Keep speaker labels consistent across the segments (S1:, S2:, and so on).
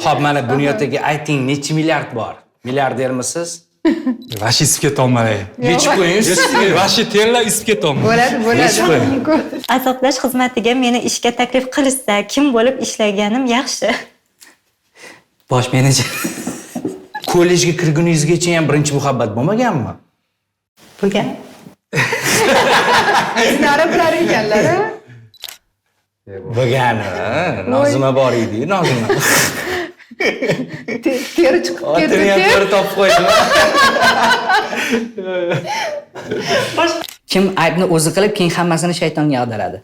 S1: Xo'p, mana Bunyod aka, ayting, necha milliard bor? Milliardermisiz?
S2: Vashi isib ketolmay.
S1: Yechib qo'ying.
S2: Vashi terlab isib ketolmay.
S3: Bo'ladi,
S1: Yechib
S3: bo'ladi.
S1: qo'ying.
S4: Azoplash xizmatiga meni ishga taklif qilishsa, kim bo'lib ishlaganim yaxshi?
S5: Bosh menejer.
S1: Kollejga kirguningizgacha ham birinchi muhabbat bo'lmaganmi?
S4: Bo'lgan.
S3: Dinara bilar ekanlar. A?
S1: Bo'lgani. Nozima bor edi, Nozima.
S3: Teri chiqib
S1: Otini ham
S3: ketdi.
S1: to'g'ri topib qo'ydim.
S5: Kim aybni o'zi qilib, keyin hammasini shaytonga ag'daradi?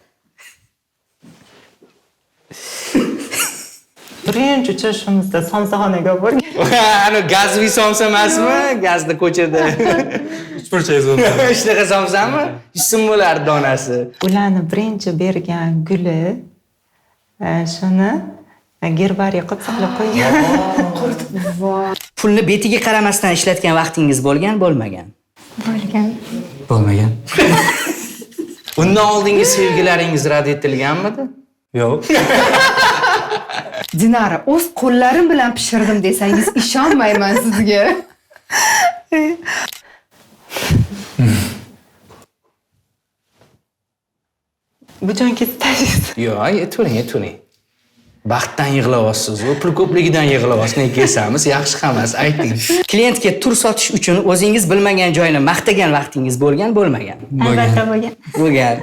S4: Birinchi uchrashuvimizda somsaxonaga borgan.
S1: Ani gazli somsa emasmi? Gazda ko'chada.
S2: Uchburchak bo'ldi.
S1: Shunaqa somsami? 100 so'm bo'lardi donasi.
S4: Ularni birinchi bergan guli shuni gerbariy qilib saqlab qo'ygan.
S5: Pulni betiga qaramasdan ishlatgan vaqtingiz bo'lgan, bo'lmagan?
S4: Bo'lgan.
S5: Bo'lmagan.
S1: Undan oldingi sevgilaringiz rad etilganmidi?
S2: Yo'q.
S3: Dinara, o'z qo'llarim bilan pishirdim desangiz ishonmayman sizga.
S4: Bu jon ketib tashlaysiz.
S1: Yo'q, aytavering, aytavering. Baxtdan yig'layapsiz, u pul ko'pligidan yig'layapsiz, nega kesamiz? Yaxshi hammasi, ayting.
S5: Klientga tur sotish uchun o'zingiz bilmagan joyni maqtagan vaqtingiz bo'lgan, bo'lmagan?
S4: Albatta bo'lgan.
S5: Bo'lgan.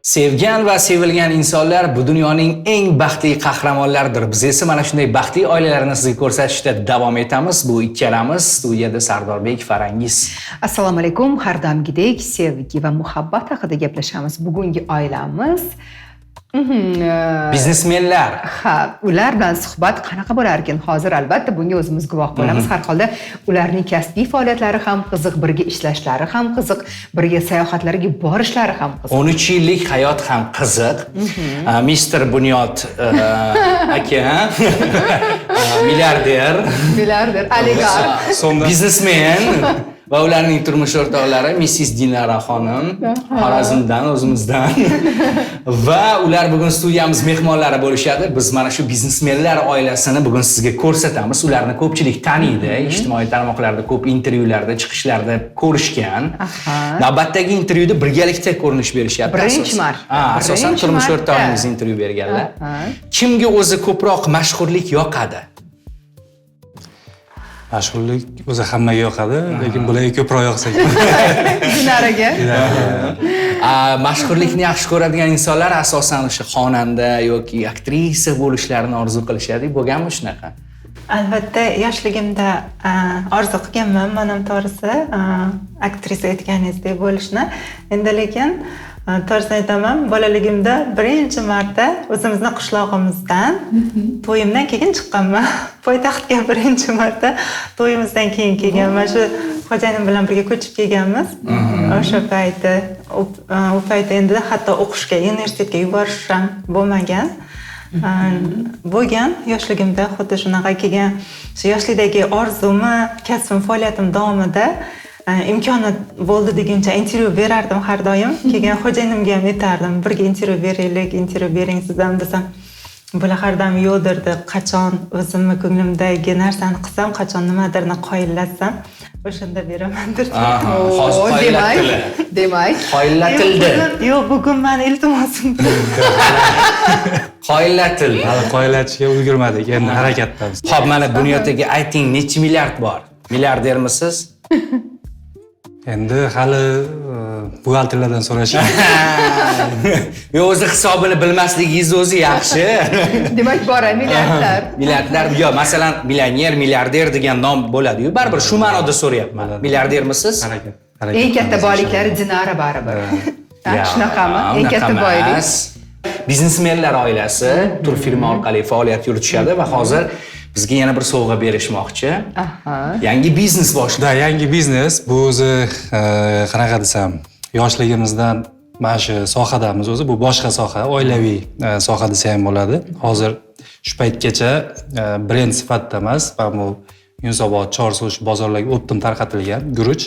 S1: Sevgan va sevilgan insonlar bu dunyoning eng baxtli qahramonlaridir. Biz esa mana shunday baxtli oilalarni sizga ko'rsatishda davom etamiz. Bu ikkalamiz studiyada Sardorbek, Farangiz.
S3: Assalomu alaykum. Har doimgidek sevgi va muhabbat haqida gaplashamiz. Bugungi oilamiz
S1: biznesmenlar.
S3: Ha, ular bilan suhbat qanaqa bo'lar ekan? Hozir albatta bunga o'zimiz guvoh bo'lamiz. Har holda ularning kasbiy faoliyatlari ham qiziq, birga ishlashlari ham qiziq, birga sayohatlarga borishlari ham qiziq.
S1: 13 yillik hayot ham qiziq. Mister Bunyod aka, milliarder,
S3: Milliarder, oligarx,
S1: biznesmen va ularning turmush o'rtoqlari Missis Dinara xonim Xorazmdan, o'zimizdan. Va ular bugun studiyamiz mehmonlari bo'lishadi. Biz mana shu biznesmenlar oilasini bugun sizga ko'rsatamiz. Ularni ko'pchilik taniydi, ijtimoiy tarmoqlarda ko'p intervyularda, chiqishlarda ko'rishgan. Navbatdagi intervyuda birgalikda ko'rinish berishyapti.
S3: Birinchi marta.
S1: Asosan
S3: Birinchi
S1: turmush
S3: marta.
S1: o'rtog'ingiz intervyu berganlar. Kimga o'zi ko'proq mashhurlik yoqadi?
S2: Mashhurlik o'zi hammaga yoqadi, lekin bularga ko'proq yoqsa kerak.
S3: Dinaraga.
S1: Mashhurlikni yaxshi ko'radigan insonlar asosan o'sha xonanda yoki aktrisa bo'lishlarini orzu qilishadi. Bo'lganmi shunaqa?
S4: Albatta, yoshligimda orzu qilganman, men ham to'g'risi, aktrisa aytganingizdek bo'lishni. Endi lekin to'g'risini aytaman, bolaligimda birinchi marta o'zimizni qishlog'imizdan to'yimdan keyin chiqqanman. Poytaxtga birinchi marta to'yimizdan keyin kelganman. Shu xo'jayinim bilan birga ko'chib kelganmiz. O'sha payti, u payti endi hatto o'qishga, universitetga yuborish ham bo'lmagan. Bo'lgan yoshligimda xuddi shunaqa kelgan. Shu yoshlikdagi orzumni, kasbim, faoliyatim davomida imkoniyat bo'ldi deguncha intervyu berardim har doim. Keyin xo'jayinimga ham aytardim, birga intervyu beraylik, intervyu bering siz ham desam, bular har doim yo'q derdi. Qachon o'zimni ko'nglimdagi narsani qilsam, qachon nimadirni qoyillatsam, o'shanda beraman derdi.
S1: Hozir qoyillatdilar.
S3: Demak,
S1: Qoyillatildi.
S4: Yo'q, bugun meni iltimosim.
S1: Qoyillatildi.
S2: Hali qoyillatishga ulgurmadik, endi harakatdamiz.
S1: Xo'p, mana Bunyod aka, ayting, necha milliard bor? Milliardermisiz?
S2: Endi hali buxgalterlardan so'rash.
S1: Yo'q, o'zi hisobini bilmasligingiz o'zi yaxshi.
S3: Demak, bor milliardlar.
S1: Milliardlar, yo'q, masalan, millioner, milliarder degan nom bo'ladi-yu, baribir shu ma'noda so'rayapman. Milliardermisiz?
S2: Harakat.
S3: Eng katta boyliklari Dinara baribir. Shunaqami? Eng katta boylik.
S1: Biznesmenlar oilasi turfirma orqali faoliyat yuritishadi va hozir bizga yana bir sovg'a berishmoqchi. Yangi biznes boshladi.
S2: Da, yangi biznes. Bu o'zi qanaqa desam, yoshligimizdan mana shu sohadamiz o'zi. Bu boshqa soha, oilaviy soha desa ham bo'ladi. Hozir shu paytgacha brend sifatida emas, mana bu Yunusobod, Chorsu shu bozorlarga оптом tarqatilgan guruch.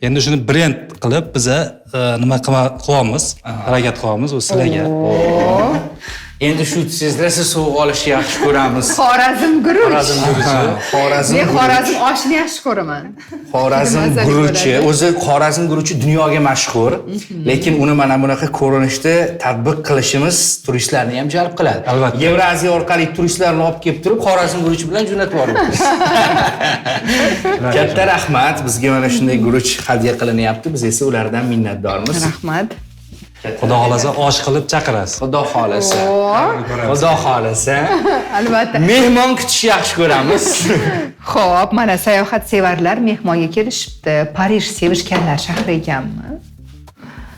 S2: Endi shuni brend qilib biza nima qilyapmiz, harakat qilyapmiz u sizlarga.
S1: Endi shu siz sovg'a olishni yaxshi ko'ramiz.
S3: Xorazm guruch.
S2: Xorazm guruchi.
S1: Xorazm.
S3: Men Xorazm oshini yaxshi ko'raman.
S1: Xorazm guruchi. O'zi Xorazm guruchi dunyoga mashhur, lekin uni mana bunaqa ko'rinishda tatbiq qilishimiz turistlarni ham jalb qiladi.
S2: Albatta.
S1: Yevroaziya orqali turistlarni olib kelib turib, Xorazm guruchi bilan jo'natib yuboramiz. Katta rahmat, bizga mana shunday guruch hadya qilinyapti. Biz esa ulardan minnatdormiz.
S3: Rahmat.
S2: Xudo xolasa osh qilib chaqirasiz.
S1: Xudo xolasa. Xudo xolasa.
S3: Albatta.
S1: Mehmon kutishni yaxshi ko'ramiz.
S3: Xo'p, mana sayohat sevarlar mehmonga kelishibdi. Parij sevishganlar shahri ekanmi?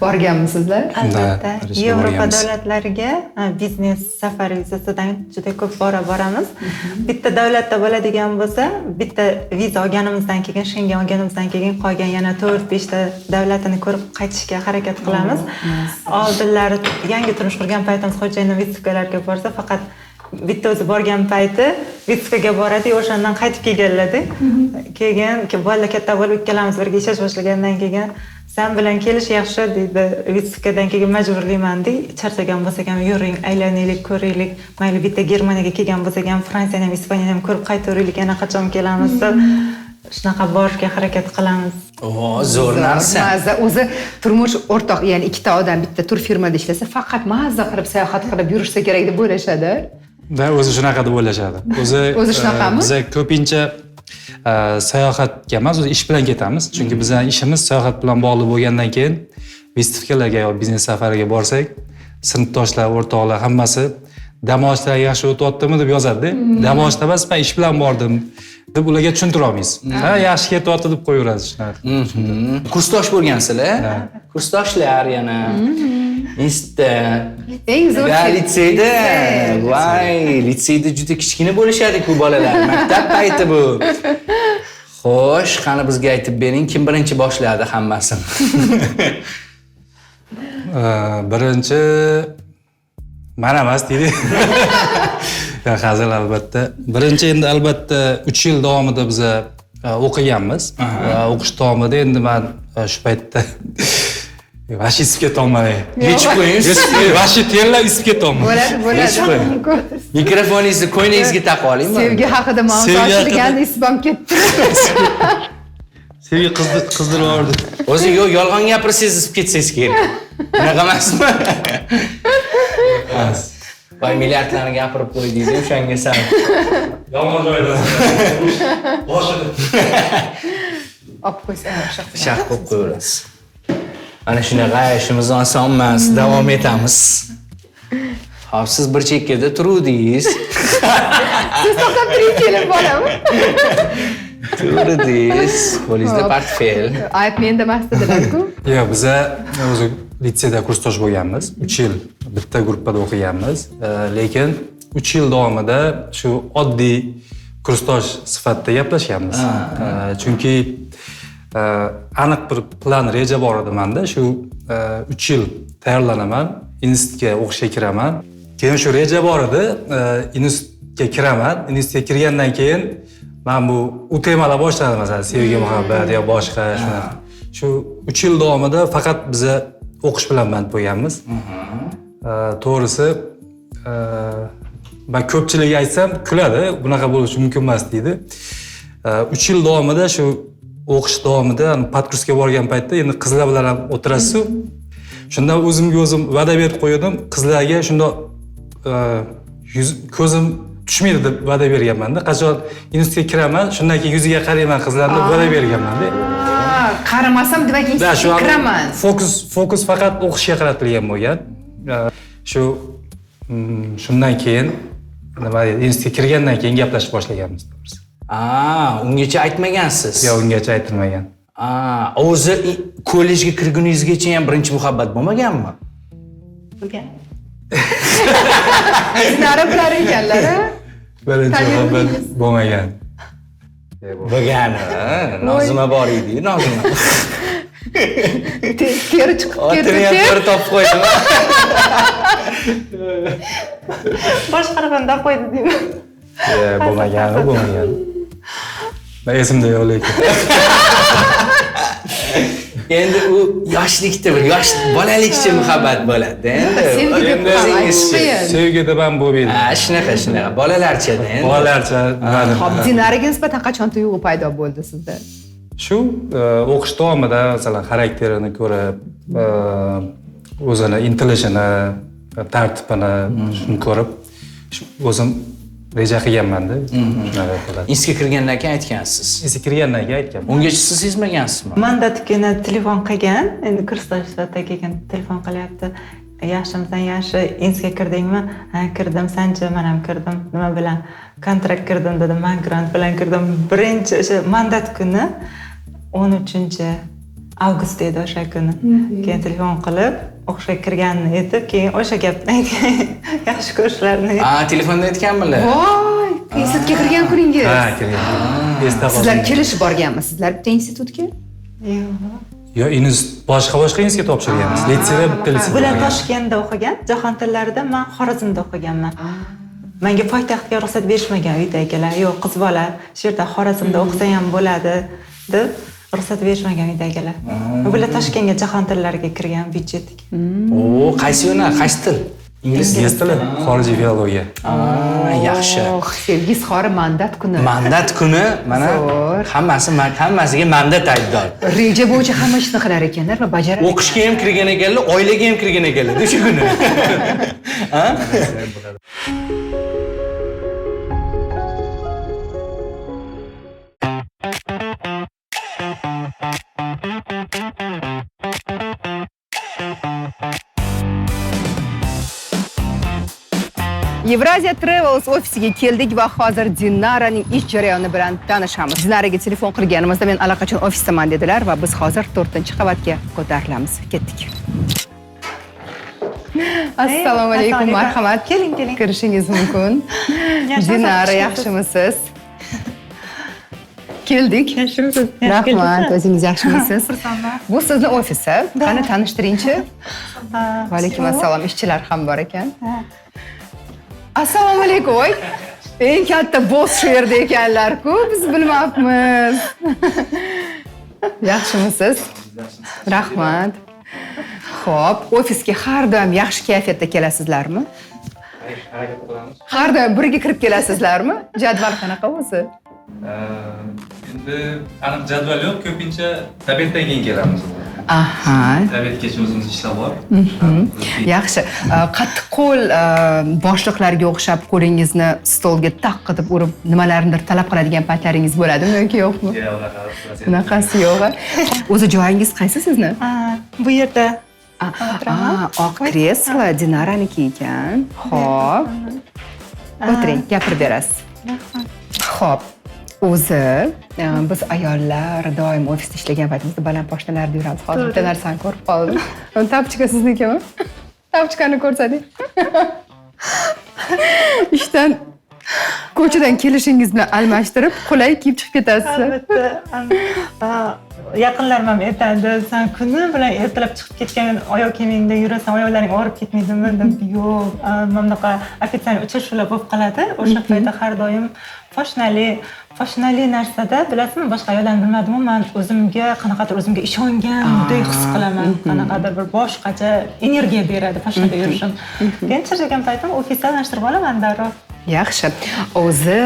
S3: Borganmisizlar?
S4: Albatta. Yevropa davlatlariga biznes safar vizasidan juda ko'p boramiz. Bitta davlatda bo'ladigan bo'lsa, bitta viza olganimizdan keyin, Shengen olganimizdan keyin qolgan yana 4-5 ta davlatini ko'rib qaytishga harakat qilamiz. Oldinlari yangi turmush qurgan paytimiz xo'jayinim выставкаlarga borsa, faqat bitta o'zi borgan payti выставкаga boradi, o'shandan qaytib kelganlar-da. Keyin bolalar katta bo'lib ikkalamiz birga ishlash boshlagandan keyin sen bilan kelish yaxshi deydi. Выставкаdan keyin majburlayman deydi. Charchagan bo'lsak ham yuring, aylanaylik, ko'raylik. Mayli bitta Germaniyaga kelgan bo'lsak ham Fransiyani ham, Ispaniyani ham ko'rib qaytaveraylik, yana qachon kelamiz deb shunaqa borishga harakat qilamiz.
S1: O, zo'r narsa.
S3: Mazza. O'zi turmush o'rtoq, ya'ni ikkita odam bitta tur firmada ishlasa, faqat mazza qilib sayohat qilib yurishsa kerak deb o'ylashadi.
S2: Da, o'zi shunaqa deb o'ylashadi. O'zi
S3: shunaqami?
S2: Biz ko'pincha sayohatga emas, o'zi ish bilan ketamiz. Chunki bizning ishimiz sayohat bilan bog'liq bo'lgandan keyin выставкаlarga yo biznes safariga borsak, sinfdoshlar, o'rtoqlar hammasi dam olishlar yaxshi o'tyaptimi deb yozadi-da. Dam olishda emas, men ish bilan bordim deb ularga tushuntira olmaysiz. Ha, yaxshi ketyapti deb qo'yaverasiz shunaqa.
S1: Kursdosh bo'lgansizlar? Kursdoshlar yana. Institutda.
S3: Eng zo'r
S1: litseyda. Voy, litseyda juda kichkina bo'lishadi-ku bolalar. Maktab payti bu. Xo'sh, qani bizga aytib bering, kim birinchi boshladi hammasini?
S2: Birinchi men emas deydi. Ya hazil albatta. Birinchi endi albatta 3 yil davomida biz o'qiganmiz. O'qish davomida endi men shu paytda vashi isib ketolman.
S1: Yechib qo'ying.
S2: Vashi terlab isib ketolman.
S3: Bo'ladi, bo'ladi.
S1: Mikrofoningizni ko'ynagingizga taqib olingmi?
S3: Sevgi haqida mavzu ochilganda isib ham ketdi.
S2: Sevgi qizdirib yubordi.
S1: O'zi yo'q, yolg'on gapirsangiz isib ketsangiz kerak. Unaqa emasmi? Voy, milliardlarni gapirib qo'ydingiz, o'shanga san.
S2: Yomon joyda. Boshida.
S3: Olib qo'ysa,
S1: shaq qo'yib qo'yaverasiz. Mana shunaqa ishimiz oson emas, davom etamiz. Hop, siz bir chekkada turuvdingiz.
S3: Siz to'xtab turing, kelin bolam.
S1: Turuvdingiz, qo'lingizda portfel.
S3: Ayb menda emas dedilar-ku.
S2: Yo'q, biza o'zi litseyda kursdosh bo'lganmiz. 3 yil bitta gruppada o'qiganmiz. Lekin 3 yil davomida shu oddiy kursdosh sifatida gaplashganmiz. Chunki aniq bir plan, reja bor edi menda. Shu 3 yil tayyorlanaman, institutga o'qishga kiraman. Keyin shu reja bor edi, institutga kiraman. Institutga kirgandan keyin men bu u temalar boshlandi, masalan, sevgi, muhabbat yo boshqa shunaqa. Shu 3 yil davomida faqat biza o'qish bilan band bo'lganmiz. To'g'risi, men ko'pchilikka aytsam kuladi, bunaqa bo'lishi mumkin emas deydi. 3 yil davomida shu o'qish davomida podkursga borgan paytda endi qizlar bilan ham o'tirasiz-ku. Shunda o'zimga o'zim va'da berib qo'ydim, qizlarga shunda ko'zim tushmaydi deb va'da berganman-da. Qachon institutga kiraman, shundan keyin yuziga qarayman qizlarni deb va'da berganman-da.
S3: Qaramasam demak institutga kiraman.
S2: Fokus faqat o'qishga qaratilgan bo'lgan. Shu shundan keyin nima deydi, institutga kirgandan keyin gaplashib boshlaganmiz to'g'risi.
S1: Ungacha aytmagansiz?
S2: Yo'q, ungacha aytilmagan.
S1: O'zi kollejga kirguningizgacha ham birinchi muhabbat bo'lmaganmi?
S4: Bo'lgan.
S3: Nari bilar ekanlar, a?
S2: Birinchi muhabbat bo'lmagan.
S1: Bo'lgan. Nozima bor edi, Nozima.
S3: Teri chiqib ketdi.
S1: Otini ham to'g'ri topib qo'ydim.
S4: Boshqa qanday qo'ydi deyman.
S2: Bo'lmagan, bo'lmagan. Esimda yo'q lekin.
S1: Endi u yoshlikda bir yosh bolalikcha muhabbat bo'ladi endi.
S3: Sevgi deb ham aytish qiyin.
S2: Sevgi deb ham bo'lmaydi.
S1: Ha, shunaqa, shunaqa. Bolalarcha endi.
S2: Bolalarcha.
S3: Hop, Dinaraga nisbatan qachon tuyg'u paydo bo'ldi sizda?
S2: Shu o'qish davomida masalan xarakterini ko'rib, o'zini intilishini, tartibini shuni ko'rib o'zim reja qilganman-da. Shunaqa bo'ladi.
S1: Institutga kirgandan keyin aytgansiz.
S2: Institutga kirgandan keyin aytganman.
S1: Ungacha siz sezmagansizmi?
S4: Mandat kuni telefon qilgan, endi kursdosh sifatida kelgan telefon qilyapti. Yaxshimisan, yaxshi, institutga kirdingmi? Ha, kirdim, sanchi, men ham kirdim. Nima bilan? Kontrakt kirdim dedim, men grant bilan kirdim. Birinchi o'sha mandat kuni 13 avgust edi o'sha kuni. Keyin telefon qilib, o'qishga kirganini aytib, keyin o'sha gapni aytgan, yaxshi ko'rishlarini.
S1: A, telefonda aytganmilar.
S3: Voy, institutga kirgan kuningiz.
S2: Ha, kirgan. Esda qolsin.
S3: Sizlar kelishib borganmisizlar bitta institutga?
S4: Yo'q.
S2: Yo, boshqa institutga topshirganmiz. Litseyda bitta litseyda.
S4: Bular Toshkentda o'qigan, jahon tillarida, men Xorazmda o'qiganman. Menga poytaxtga ruxsat berishmagan uydagilar. Yo'q, qiz bola shu yerda Xorazmda o'qisa ham bo'ladi deb ruxsat berishmagan uydagilar. Bular Toshkentga jahon tillariga kirgan byudjetga.
S1: O, qaysi yo'nalish, qaysi til?
S2: Ingliz tili, xorijiy filologiya.
S1: Yaxshi.
S3: Oh, sevgi izhori mandat kuni.
S1: Mandat kuni mana hammasiga mandat aybdor.
S3: Reja bo'yicha hamma ishni qilar ekanlar va bajarar.
S1: O'qishga ham kirgan ekanlar, oilaga ham kirgan ekanlar o'sha kuni. Ha?
S3: Evrasia Travels ofisiga keldik va hozir Dinaraning ish jarayoni bilan tanishamiz. Dinaraga telefon qilganimizda men allaqachon ofisdaman dedilar va biz hozir 4-qavatga ko'tarilamiz. Ketdik. Assalomu alaykum, marhamat.
S4: Keling, keling.
S3: Kirishingiz mumkin. Dinara, yaxshimisiz? Keldik.
S4: Yaxshimisiz?
S3: Rahmat, o'zingiz yaxshimisiz? Bu sizni ofisi. Qani tanishtiringchi. Va alaykum assalom, ishchilar ham bor ekan. Assalomu alaykum. Voy. Eng katta boss shu yerda ekanlar-ku, biz bilmabmiz. Yaxshimisiz? Rahmat. Xo'p, ofisga har doim yaxshi kayfiyatda kelasizlarmi?
S2: Harakat qilamiz.
S3: Har doim birga kirib kelasizlarmi? Jadval qanaqa o'zi?
S2: Endi aniq jadval yo'q, ko'pincha obeddan keyin kelamiz.
S3: Aha.
S2: Obedgacha o'zimiz ishlar bor.
S3: Yaxshi. Qattiq qo'l boshliqlarga o'xshab qo'lingizni stolga taq etib urib nimalarnidir talab qiladigan paytlaringiz bo'ladimi yoki yo'qmi?
S2: Yo'q,
S3: unaqasi yo'q. O'zi joyingiz qaysi sizni?
S4: Bu yerda o'tiraman.
S3: Oq kreslo Dinaraniki ekan. Xo'p. O'tiring, gapirib berasiz.
S4: Rahmat.
S3: Xo'p. O'zi biz ayollar doim ofisda ishlagan paytimizda baland poshnalarda yuramiz. Hozir bitta narsani ko'rib qoldim. Tapchka siznikimi? Tapchkani ko'rsating. Ishdan ko'chadan kelishingiz bilan almashtirib, qulay kiyib chiqib ketasiz.
S4: Albatta. Yaqinlarim ham aytadi, sen kuni bilan ertalab chiqib ketgan oyoq kiyimingda yurasan, oyoqlaring og'rib ketmaydimi deb. Yo'q, mana bunaqa ofitsial uchrashuvlar bo'lib qoladi. O'sha paytda har doim poshnali narsada, bilasizmi, boshqa ayollarni bilmadim-u, men o'zimga qanaqadir o'zimga ishongandek his qilaman. Qanaqadir bir boshqacha energiya beradi poshnada yurishim. Keyin charchagan paytim ofisda almashtirib olaman darrov.
S3: Yaxshi. O'zi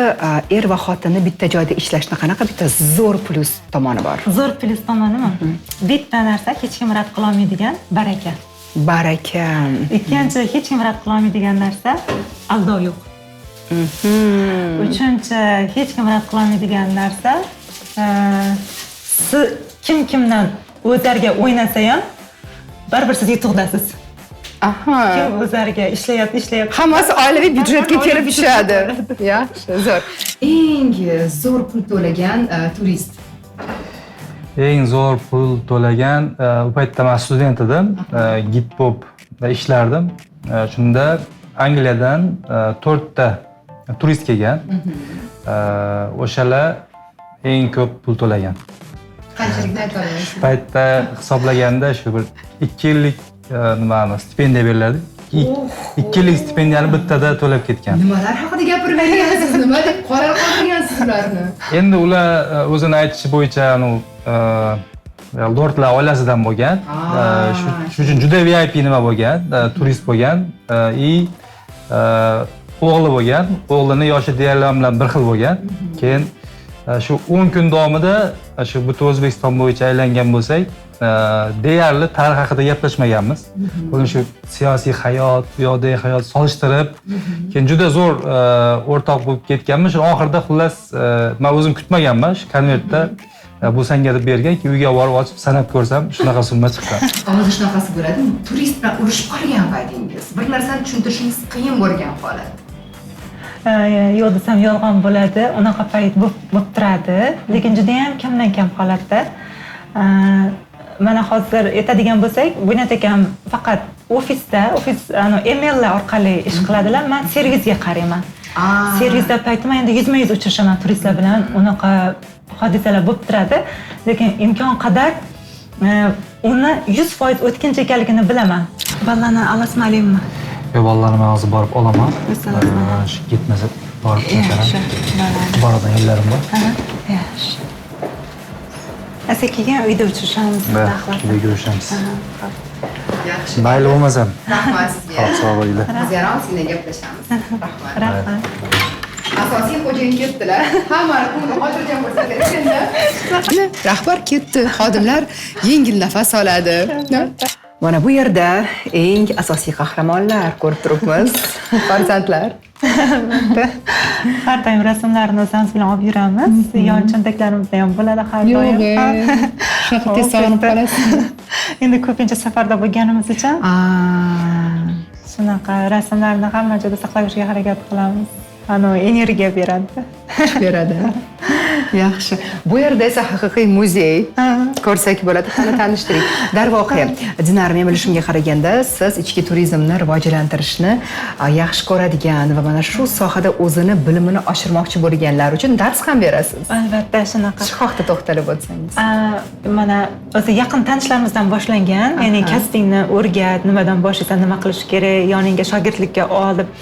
S3: er va xotinni bitta joyda ishlashni qanaqa bitta zo'r plyus tomoni bor?
S4: Zo'r plyus tomonimi? Bitta narsa hech kim rad qila olmaydigan baraka.
S3: Baraka.
S4: Ikkinchi hech kim rad qila olmaydigan narsa aldov yo'q. Uchinchi hech kim rad qila olmaydigan narsa kim kimdan o'zlariga o'ynasa ham baribir siz yutuqdasiz.
S3: Aha.
S4: Kim o'zlariga ishlayapti.
S3: Hammasi oilaviy byudjetga kelib tushadi. Yaxshi, zo'r. Eng zo'r pul to'lagan turist.
S2: Eng zo'r pul to'lagan u paytda men student edim, gid bo'lib ishlardim. Shunda Angliyadan 4 ta turist kelgan. O'shalar eng ko'p pul to'lagan.
S3: Qanchalikni ayta olasiz?
S2: Shu paytda hisoblaganda shu bir 2 yillik nimani stipendiya beriladi. 2 yillik stipendiyani bittada to'lab ketgan.
S3: Nimalar haqida gapirib bergansiz? Nima deb qorar qoldirgansiz ularni?
S2: Endi ular o'zini aytishi bo'yicha lordlar oilasidan bo'lgan. Shu uchun juda VIP nima bo'lgan, turist bo'lgan, o'g'li bo'lgan. O'g'lini yoshi deyarli bilan bir xil bo'lgan. Keyin shu 10 kun davomida shu butun O'zbekiston bo'yicha aylangan bo'lsak, deyarli tarix haqida gaplashmaganmiz. Buni shu siyosiy hayot, u yoqdagi hayot solishtirib, keyin juda zo'r o'rtoq bo'lib ketganmiz. Shu oxirida xullas men o'zim kutmaganman, shu konvertda bu senga deb bergan, keyin uyga borib ochib sanab ko'rsam shunaqa summa chiqqan.
S3: Hozir shunaqasi bo'ladimi? Turist bilan urushib qolgan paytingiz, bir narsani tushuntirishingiz qiyin bo'lgan holat.
S4: Yo'q desam yolg'on bo'ladi. Unaqa payt bo'lib turadi, lekin juda ham kamdan kam holatda. Mana hozir aytadigan bo'lsak, Bunyod akam faqat ofisda, emaillar orqali ish qiladilar. Men servisga qarayman. Servisda paytim endi 100% uchrashaman turistlar bilan. Unaqa hodisalar bo'lib turadi, lekin imkon qadar uni 100% o'tkinchi ekanligini bilaman. Ballani olasizmi, olaymi?
S2: Yo'q, ballani men hozir borib olaman. Shu ketmasa borib ketaman. Boradigan yerlarim bor.
S4: Yaxshi. Asa keyin uyda uchrashamiz.
S2: Uyda ko'rishamiz.
S3: Yaxshi.
S2: Mayli bo'lmasam.
S3: Rahmat sizga.
S2: Xo'p, sog' bo'linglar.
S3: Biz yana ozgina gaplashamiz. Rahmat.
S4: Rahmat.
S3: Asosiy xo'jayin ketdilar. Hammani ko'ngli xotirjam bo'lsa kerak endi. Rahbar ketdi, xodimlar yengil nafas oladi. Mana bu yerda eng asosiy qahramonlar ko'rib turibmiz, farzandlar.
S4: Har doim rasmlarni o'zimiz bilan olib yuramiz. Yon cho'ntaklarimizda ham bo'ladi har doim.
S3: Yo'q, shunaqa tez sog'inib qolasiz.
S4: Endi ko'pincha safarda bo'lganimiz uchun shunaqa rasmlarni hamma joyda saqlab yurishga harakat qilamiz. Ano energiya beradi.
S3: Kuch beradi. Yaxshi. Bu yerda esa haqiqiy muzey ko'rsak bo'ladi. Qani tanishtiring. Darvoqe, Dinara, men bilishimga qaraganda siz ichki turizmni rivojlantirishni yaxshi ko'radigan va mana shu sohada o'zini bilimini oshirmoqchi bo'lganlar uchun dars ham berasiz.
S4: Albatta, shunaqa.
S3: Shu haqda to'xtalib o'tsangiz.
S4: Mana o'zi yaqin tanishlarimizdan boshlangan, ya'ni kasbingni o'rgat, nimadan boshlaysan, nima qilish kerak, yoningga shogirdlikka ol deb.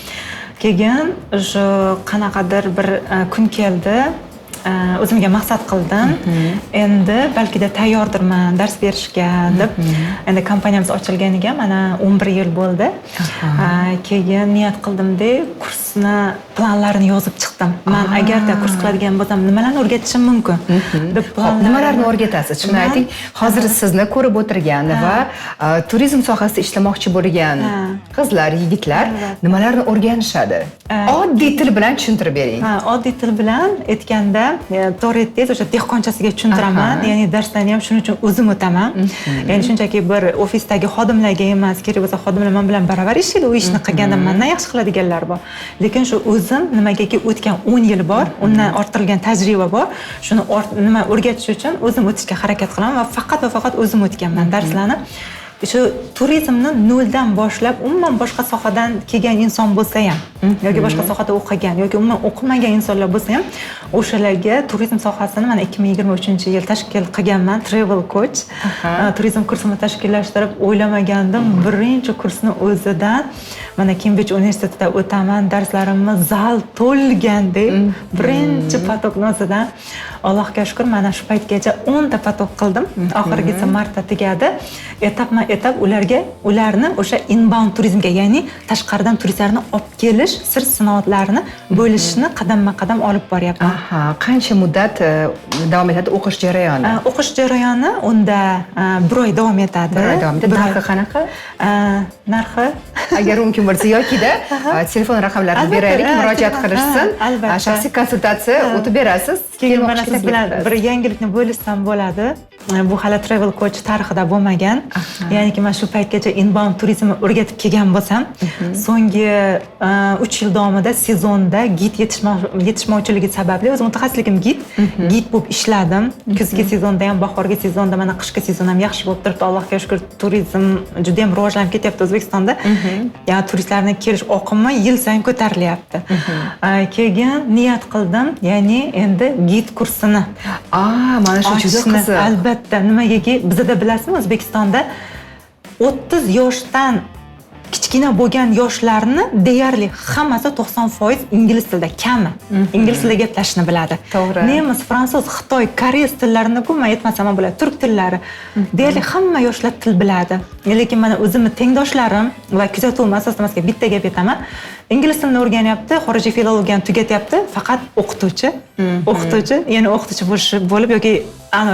S4: Keyin o'sha qanaqadir bir kun keldi, o'zimga maqsad qildim. Endi balkida tayyordirman dars berishga deb. Endi kompaniyamiz ochilganiga mana 11 yil bo'ldi. Keyin niyat qildimda, kursni planlarini yozib chiqdim. Men agarda kurs qiladigan bo'lsam, nimalarni o'rgatishim mumkin deb planlar.
S3: Nimalarni o'rgatasiz? Shuni ayting. Hozir sizni ko'rib o'tirgan va turizm sohasida ishlamoqchi bo'lgan qizlar, yigitlar nimalarni o'rganishadi? Oddiy til bilan tushuntirib bering.
S4: Oddiy til bilan aytganda, to'g'ri aytdingiz, o'sha dehqonchasiga tushuntiraman. Ya'ni darslarni ham shuning uchun o'zim o'taman. Ya'ni shunchaki bir ofisdagi xodimlarga emas, kerak bo'lsa xodimlar men bilan baravar ishlaydi, u ishni qilganda mendan yaxshi qiladiganlar bor. Lekin shu o'zim nimagaki o'tgan 10 yil bor, undan orttirilgan tajriba bor. Shuni nima o'rgatish uchun o'zim o'tishga harakat qilaman va faqat va faqat o'zim o'tganman darslarni. Shu turizmni noldan boshlab, umuman boshqa sohadan kelgan inson bo'lsa ham, yoki boshqa sohada o'qigan yoki umuman o'qimagan insonlar bo'lsa ham, o'shalarga turizm sohasini mana 2023-yil tashkil qilganman, Travel Coach. Turizm kursini tashkillashtirib o'ylamagandim, birinchi kursni o'zidan mana Cambridge universitetida o'taman, darslarimni zal to'lgandek, birinchi potokni o'zidan Allohga shukr, mana shu paytgacha 10 ta potok qildim. Oxirgisi martda tugadi. Etapma-etap ularni o'sha inbound turizmga, ya'ni tashqaridan turistlarni olib kelish, sir sinoatlarini bo'lishni qadamma-qadam olib boryapman.
S3: Qancha muddat davom etadi o'qish jarayoni?
S4: O'qish jarayoni unda 1 oy davom etadi.
S3: 1 oy davom etadi. Narxi qanaqa?
S4: Narxi
S3: agar mumkin bo'lsa yokida telefon raqamlarini beraylik, murojaat qilishsin. Shaxsiy konsultatsiya o'tib berasiz.
S4: Keyin mana siz bilan bir yangilikni bo'lishsam bo'ladi. Bu hali Travel Coach tarixida bo'lmagan. Ya'niki men shu paytgacha inbound turizmni o'rgatib kelgan bo'lsam, so'nggi 3 yil davomida sezonda gid yetishmovchiligi sababli o'zim mutaxassisligim gid bo'lib ishladim. Kuzgi sezonda ham, bahorgi sezonda, mana qishki sezon ham yaxshi bo'lib turibdi. Allohga shukr, turizm juda ham rivojlanib ketyapti O'zbekistonda. Ya'ni turistlarning kelish oqimi yil sayin ko'tarilyapti. Keyin niyat qildim, ya'ni endi gid kursini.
S3: Mana shu juda qiziq.
S4: Albatta, nimagaki bizda bilasizmi, O'zbekistonda 30 yoshdan Kichkina bo'lgan yoshlarni deyarli hammasi 90% ingliz tilida, kami ingliz tilida gaplashishni biladi.
S3: To'g'ri.
S4: Nemis, fransuz, xitoy, koreys tillarini-ku men aytmasam ham bo'ladi, turk tillari. Deyarli hamma yoshlar til biladi. Lekin mana o'zimni tengdoshlarim va kuzatuvim asosida bitta gap aytaman. Ingliz tilini o'rganyapti, xorijiy filologiyani tugatyapti, faqat o'qituvchi, o'qituvchi, ya'ni o'qituvchi bo'lib yoki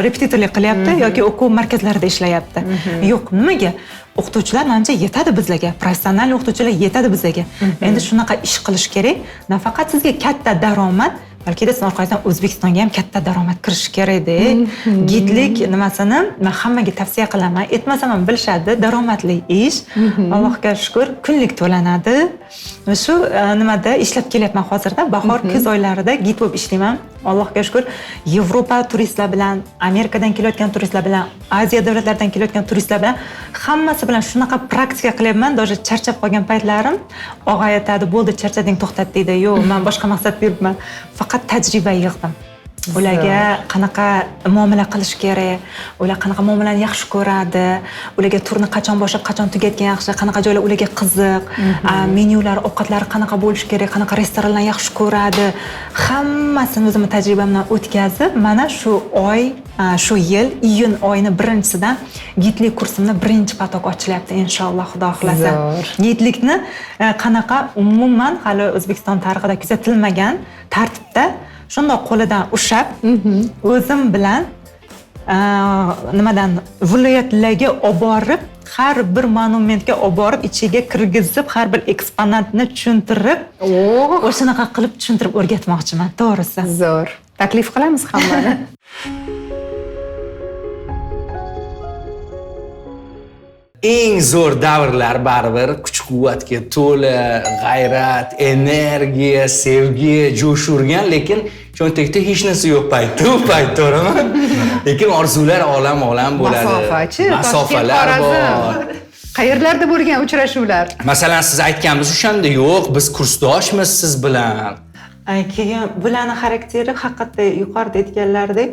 S4: repetitorlik qilyapti yoki o'quv markazlarida ishlayapti. Yo'q, nimaga? O'qituvchilar manimcha yetadi bizlarga, professional o'qituvchilar yetadi bizlarga. Endi shunaqa ish qilish kerak, nafaqat sizga katta daromad, balki siz orqangizdan O'zbekistonga ham katta daromad kirishi kerak-da. Gidlik nimasini men hammaga tavsiya qilaman. Aytmasam ham bilishadi, daromadli ish. Allohga shukr, kunlik to'lanadi. Shu nimada ishlab kelyapman hozirda, bahor, kuz oylarida gid bo'lib ishlayman. Allohga shukr, Yevropa turistlar bilan, Amerikadan kelayotgan turistlar bilan, Aziya davlatlaridan kelayotgan turistlar bilan hammasi bilan shunaqa praktika qilyapman. Даже charchab qolgan paytlarim og'a aytadi, bo'ldi, charchading, to'xtat deydi. Yo'q, men boshqa maqsadda yuribman. Faqat tajriba yig'dim. Ularga qanaqa muomala qilish kerak, ular qanaqa muomalani yaxshi ko'radi, ularga turni qachon boshlab, qachon tugatgan yaxshi, qanaqa joylar ularga qiziq, menyular, ovqatlari qanaqa bo'lishi kerak, qanaqa restoranlarni yaxshi ko'radi. Hammasini o'zimni tajribamdan o'tkazib, mana shu oy, shu yil iyun oyini birinchisidan gidlik kursimni birinchi potok ochilyapti inshaalloh, Xudo xohlasa. Gidlikni qanaqa umuman hali O'zbekiston tarixida kuzatilmagan tartibda shundoq qo'lidan ushlab, o'zim bilan nimadan viloyatlarga olib borib, har bir monumentga olib borib, ichiga kirgizib, har bir eksponatni tushuntirib, o'shanaqa qilib tushuntirib o'rgatmoqchiman, to'g'risi.
S3: Zo'r. Taklif qilamiz hammani.
S1: Eng zo'r davrlar baribir kuch-quvvatga to'la, g'ayrat, energiya, sevgi jo'sh urgan, lekin cho'ntakda hech narsa yo'q paytda, u payt, to'g'rimi? Lekin orzular olam-olam bo'ladi.
S3: Masofachi,
S1: masofalar bor.
S3: Qayerlarda bo'lgan uchrashuvlar?
S1: Masalan, siz aytganmiz o'shanda, yo'q, biz kursdoshmiz siz bilan.
S4: Keyin bularning xarakteri haqiqatda yuqorida aytganlaridek,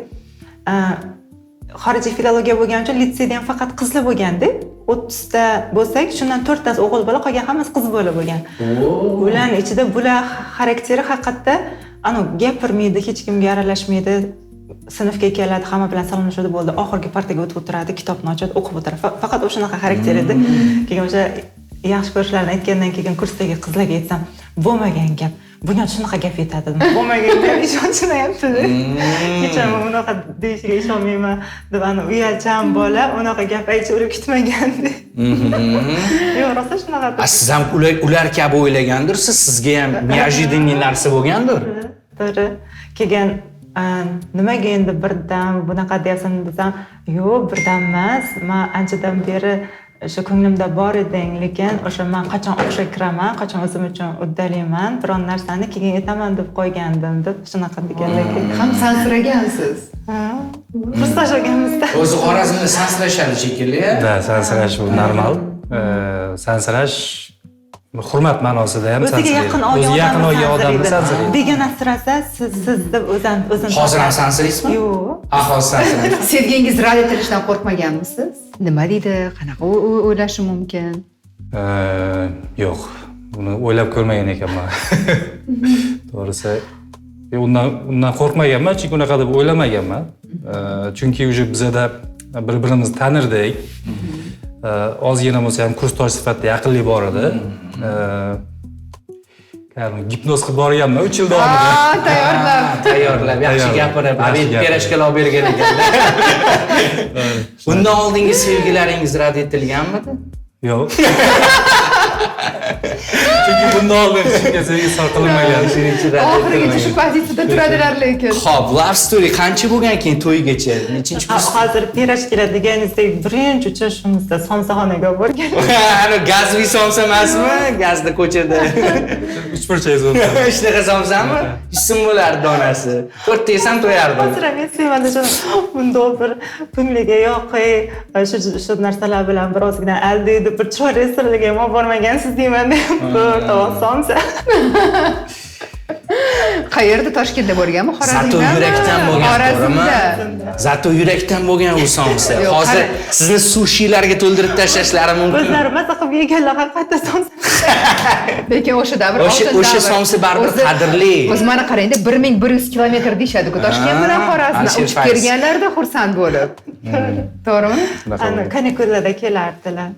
S4: xorijiy filologiya bo'lgani uchun litseyda ham faqat qizlar bo'lganda, 30 ta bo'lsak, shundan 4 tasi o'g'il bola, qolgan hammasi qiz bola bo'lgan. Ularning ichida bular xarakteri haqiqatda gapirmaydi, hech kimga aralashmaydi. Sinfga keladi, hamma bilan salomlashadi, bo'ldi. Oxirgi partaga o'tib o'tiradi, kitobni ochadi, o'qib o'tiradi. Faqat o'shanaqa xarakter edi. Keyin o'sha yaxshi ko'rishlarini aytgandan keyin kursdagi qizlarga aytsam, bo'lmagan gap. Bunga shunaqa gap yetadi. Bo'lmagan gap ishonmayapti. Hech ham unaqa deyishiga ishonmayman deb uyalchan bola unaqa gap aytish ular kutmagandi. Yo'q, rosa shunaqa.
S1: Siz ham ular kabi o'ylagandirsiz, sizga ham неожиданный narsa bo'lgandir.
S4: To'g'ri. Keyin nimaga endi birdan bunaqa deyapsan desam, yo'q, birdan emas. Men anchadan beri o'sha ko'nglimda bor eding, lekin o'sha men qachon o'qishga kiraman, qachon o'zim uchun uddalayman, biron narsani keyin aytaman deb qo'ygandim deb shunaqa deganlar.
S3: Ham sansiragansiz.
S4: Ha. Kursdosh bo'lganmizda.
S1: O'zi Xorazmda sansirashadi shekilli.
S2: Da, sansirash bu normal. Sansirash hurmat ma'nosida ham
S4: o'ziga yaqin
S2: olgan odamni sansiraydi.
S4: Begonasirasa siz deb o'zini.
S1: Hozir ham sansiraysizmi?
S4: Yo'q.
S1: Ha, hozir sansiraysiz.
S3: Sevgingiz rad etilishidan qo'rqmaganmisiz? Nima deydi? Qanaqa o'ylashi mumkin?
S2: Yo'q. Buni o'ylab ko'rmagan ekanman. To'g'risi, undan qo'rqmaganman, chunki unaqa deb o'ylamaganman. Chunki уже bizada bir-birimizni tanirdik. Ozgina bo'lsa ham kursdosh sifatida yaqinlik bor edi. Gipnoz qilib borganman 3 yil davomida.
S3: Tayyorlab.
S1: Tayyorlab, yaxshi gapirib, obed perashkalar olib bergan ekanlar. Undan oldingi sevgilaringiz rad etilganmidi?
S2: Yo'q. Chunki bundan oldin hech kimga sevgi izhor qilinmagan.
S1: Shuning uchun rad
S3: Oxirigacha shu
S1: etilmagan.
S3: pozitsiyada turadilar lekin.
S1: Xo'p, love story qancha bo'lgan keyin to'ygacha? Nechinchi kurs?
S4: Hozir perashkalar deganingizdek birinchi uchrashuvimizda somsaxonaga borgan.
S1: Ana gazli somsa emasmi? Gazda ko'chada.
S2: Uchburchak somsa.
S1: Shunaqa somsami? 100 so'm bo'lardi donasi. 4 ta yesam to'yardim.
S4: Hozir ham eslayman shuni bundoq bir ko'ngliga yoqay, shu narsalar bilan birozgina aldaydi, bir chiroyli restoranlarga ham olib bormagansiz deyman deb bir tovoq somsa.
S3: Qayerda, Toshkentda bo'lganmi,
S1: Zato
S3: Xorazmdami?
S1: yurakdan bo'lgan, to'g'rimi?
S3: Xorazmda.
S1: Zato yurakdan bo'lgan u somsa.
S3: Yo'q,
S1: Hozir
S3: qara-
S1: sizni sushilarga to'ldirib tashlashlari mumkin.
S4: O'zlari maza qilib yeganlar haqiqatda somsa.
S3: Lekin o'sha davr
S1: O'sha
S3: oltin davr.
S1: somsa baribir
S3: O'zi-
S1: qadrli.
S3: O'zi mana qarangda, 1100 kilometr deyishadi-ku Toshkent bilan Xorazmdan
S1: Alisher
S3: uchib
S1: Fayz.
S3: kelganlarda xursand bo'lib. To'g'rimi?
S4: Ana kanikullarda kelardilar.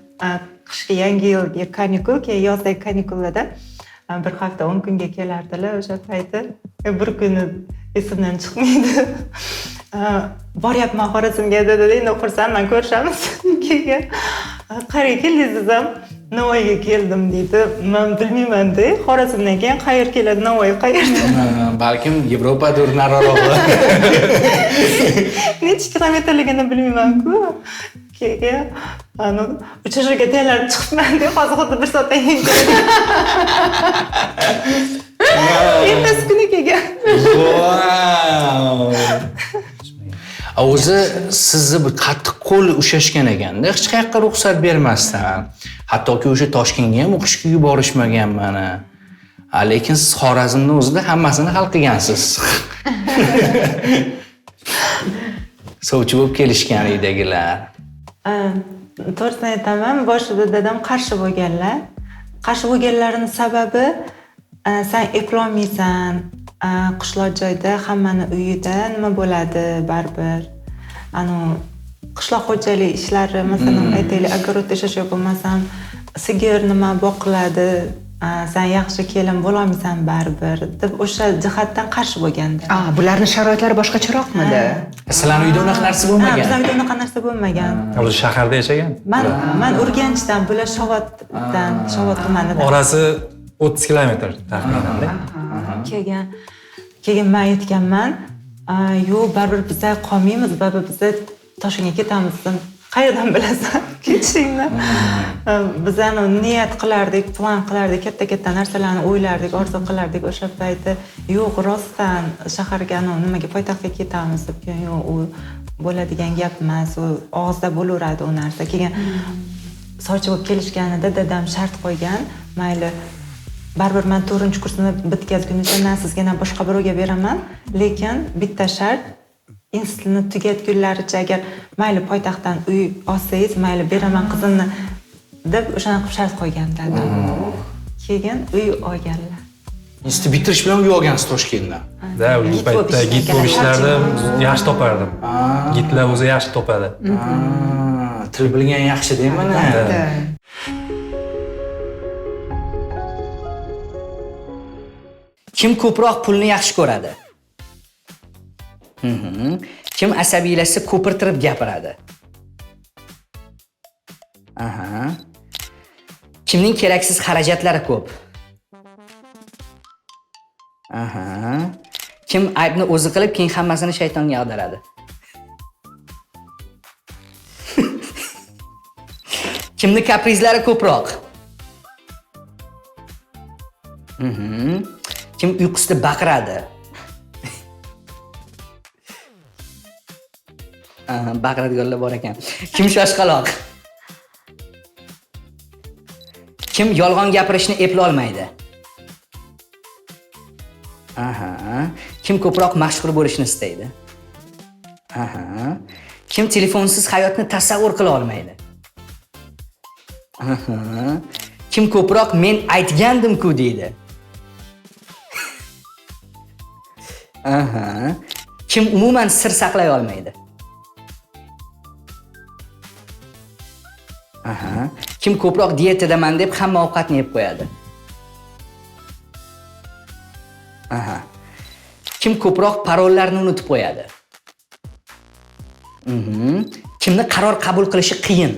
S4: Qishki yangi yilgi kanikul, keyin yozdagi kanikullarda bir hafta 10 kunga kelardilar o'sha payti. Bir kuni esimdan chiqmaydi. Boryapman Xorazmga dedi, endi xursandman, ko'rishamiz. Keyin qayerga keldingiz desam, Navoiyga keldim deydi. Men bilmayman-da, Xorazmdan keyin qayerga keladi, Navoiy qayerda?
S1: Balkim Yevropadir narirog'i.
S4: Necha kilometrligini bilmayman-ku. Keyin anu uchrashuvga tayyorlanib chiqibman deb hozir xuddi bir soatdan keyin keladi. Ertasi kuni kelgan.
S1: Wow. O'zi sizni bu qattiq qo'l ushlashgan ekanda, hech qayoqqa ruxsat bermasdan. Hattoki o'sha Toshkentga ham o'qishga yuborishmagan mana. Lekin siz Xorazmni o'zida hammasini hal qilgansiz. Sovchi bo'lib kelishgan uydagilar.
S4: To'g'risini aytaman, boshida dadam qarshi bo'lganlar. Qarshi bo'lganlarining sababi, sen eplolmaysan, qishloq joyda hammani uyida nima bo'ladi baribir. Anu qishloq xo'jalik ishlari, masalan, aytaylik, огород ishlash yo bo'lmasam sigir nima boqiladi, sen yaxshi kelin bo'lolmaysan baribir deb o'sha jihatdan qarshi bo'lgandi.
S3: Bularni sharoitlari boshqacharoqmidi?
S1: Sizlarning uyda unaqa narsa bo'lmagan.
S4: Bizning uyda unaqa narsa bo'lmagan.
S2: Ular shaharda yashagan.
S4: Man Urganchdan, bular Shovotdan, Shovot tumanidan.
S2: Orasi 30 kilometr taxminan.
S4: Keyin men aytganman, yo'q, baribir biza qolmaymiz, baribir biza Toshkentga ketamiz. Qayerdan bilasan ketishingni? Biz anu niyat qilardik, plan qilardik, katta-katta narsalarni o'ylardik, orzu qilardik o'sha payti. Yo'q, rostdan shaharga, anu nimaga, poytaxtga ketamiz deb, keyin yo'q, u bo'ladigan gap emas, u og'izda bo'laveradi u narsa. Keyin sovchi bo'lib kelishganida dadam shart qo'ygan, mayli, baribir men 4-kursni bitkazgunimcha na sizga na boshqa birovga beraman, lekin bitta shart, institutni tugatgunlaricha agar mayli poytaxtdan uy olsangiz, mayli beraman qizimni deb o'shanaqa qilib shart qo'ygan dadam. Keyin uy olganlar.
S1: Institut bitirish bilan uy olgansiz Toshkentda.
S2: Da, u paytda gid bo'lib ishlardim, yaxshi topardim. Gidlar o'zi yaxshi topadi.
S1: Til bilgan yaxshi deyman.
S5: Kim ko'proq pulni yaxshi ko'radi? Kim asabiylashsa ko'pirtirib gapiradi? Aha. Kimning keraksiz xarajatlari ko'p? Aha. Kim aybni o'zi qilib, keyin hammasini shaytonga ag'daradi? Kimning kaprizlari ko'proq? Kim uyqusida baqiradi? Baqiradiganlar bor ekan. Kim shoshqaloq? Kim yolg'on gapirishni eplolmaydi? Aha. Kim ko'proq mashhur bo'lishni istaydi? Aha. Kim telefonsiz hayotni tasavvur qila olmaydi? Aha. Kim ko'proq men aytgandim-ku deydi? Aha. Kim umuman sir saqlay olmaydi? Aha. Kim ko'proq diyetadaman deb hamma ovqatni yeb qo'yadi? Aha. Kim ko'proq parollarni unutib qo'yadi? Kimni qaror qabul qilishi qiyin?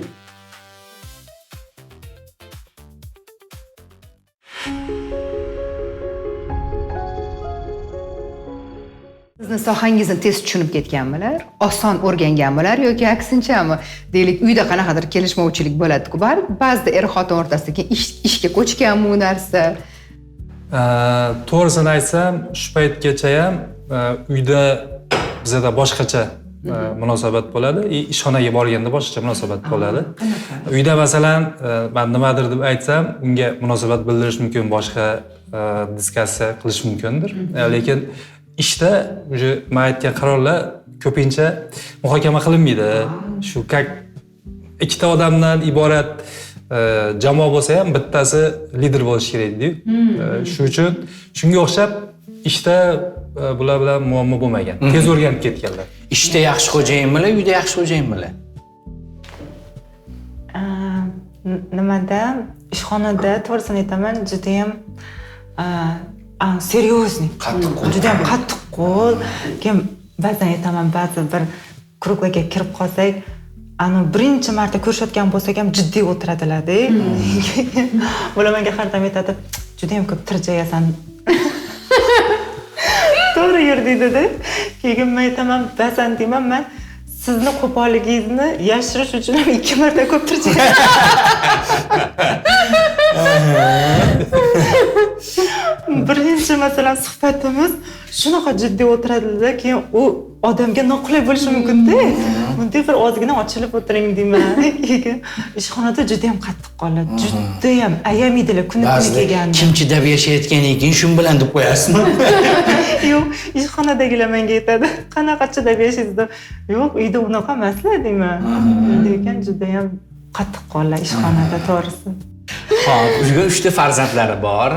S3: Sizni sohangizni tez tushunib ketganmilar, oson o'rganganmilar yoki aksinchami? Deylik, uyda qanaqadir kelishmovchilik bo'ladi-ku, ba'zida er-xotin o'rtasida keyin ishga ko'chganmi u narsa?
S2: To'g'risini aytsam, shu paytgacha ham uyda bizada boshqacha Munosabat bo'ladi. Ishxonaga borganda boshqacha munosabat bo'ladi. Uyda masalan, man nimadir deb aytsam, unga munosabat bildirish mumkin, boshqa diskussiya qilish mumkindir. Lekin ishda уже men aytgan qarorlar ko'pincha muhokama qilinmaydi. Shu как ikkita odamdan iborat jamoa bo'lsa ham bittasi lider bo'lishi kerak deydi. Shu uchun shunga o'xshab ishda bular bilan muammo bo'lmagan. Tez o'rganib ketganlar.
S1: Ishda yaxshi xo'jayinmilar, uyda yaxshi xo'jayinmilar?
S4: Nimada? Ishxonada to'g'risini aytaman, juda ham серьезный.
S1: Qattiqqo'l.
S4: Juda ham qattiqqo'l. Keyin ba'zan aytaman, ba'zi bir круг larga kirib qolsak, ani birinchi marta ko'rishayotgan bo'lsak ham jiddiy o'tiradilar-da. Keyin bular menga har doim aytadi, juda ham ko'p tirjayasan. To'g'ri yur deydi-da. Keyin men aytaman, ba'zan deyman, men sizni qo'polligingizni yashirish uchun ham 2 marta ko'p tirjayaman. Birinchi masalan suhbatimiz shunaqa jiddiy o'tiradilar, keyin u odamga noqulay bo'lishi mumkin-da. Bunday bir ozgina ochilib o'tiring deyman. Keyin ishxonada juda ham qattiq qoladi. Juda ham ayamaydilar kuni-kuni kelganda.
S1: Kim chidab yashayotgan ekan, shun bilan deb qo'yasizmi?
S4: Yo'q, ishxonadagilar menga aytadi, qanaqa chidab yashaysiz deb. Yo'q, uyda unaqa emaslar deyman. Lekin juda ham qattiq qoladi ishxonada to'g'risi.
S1: Xo'p, bugun 3 ta farzandlari bor.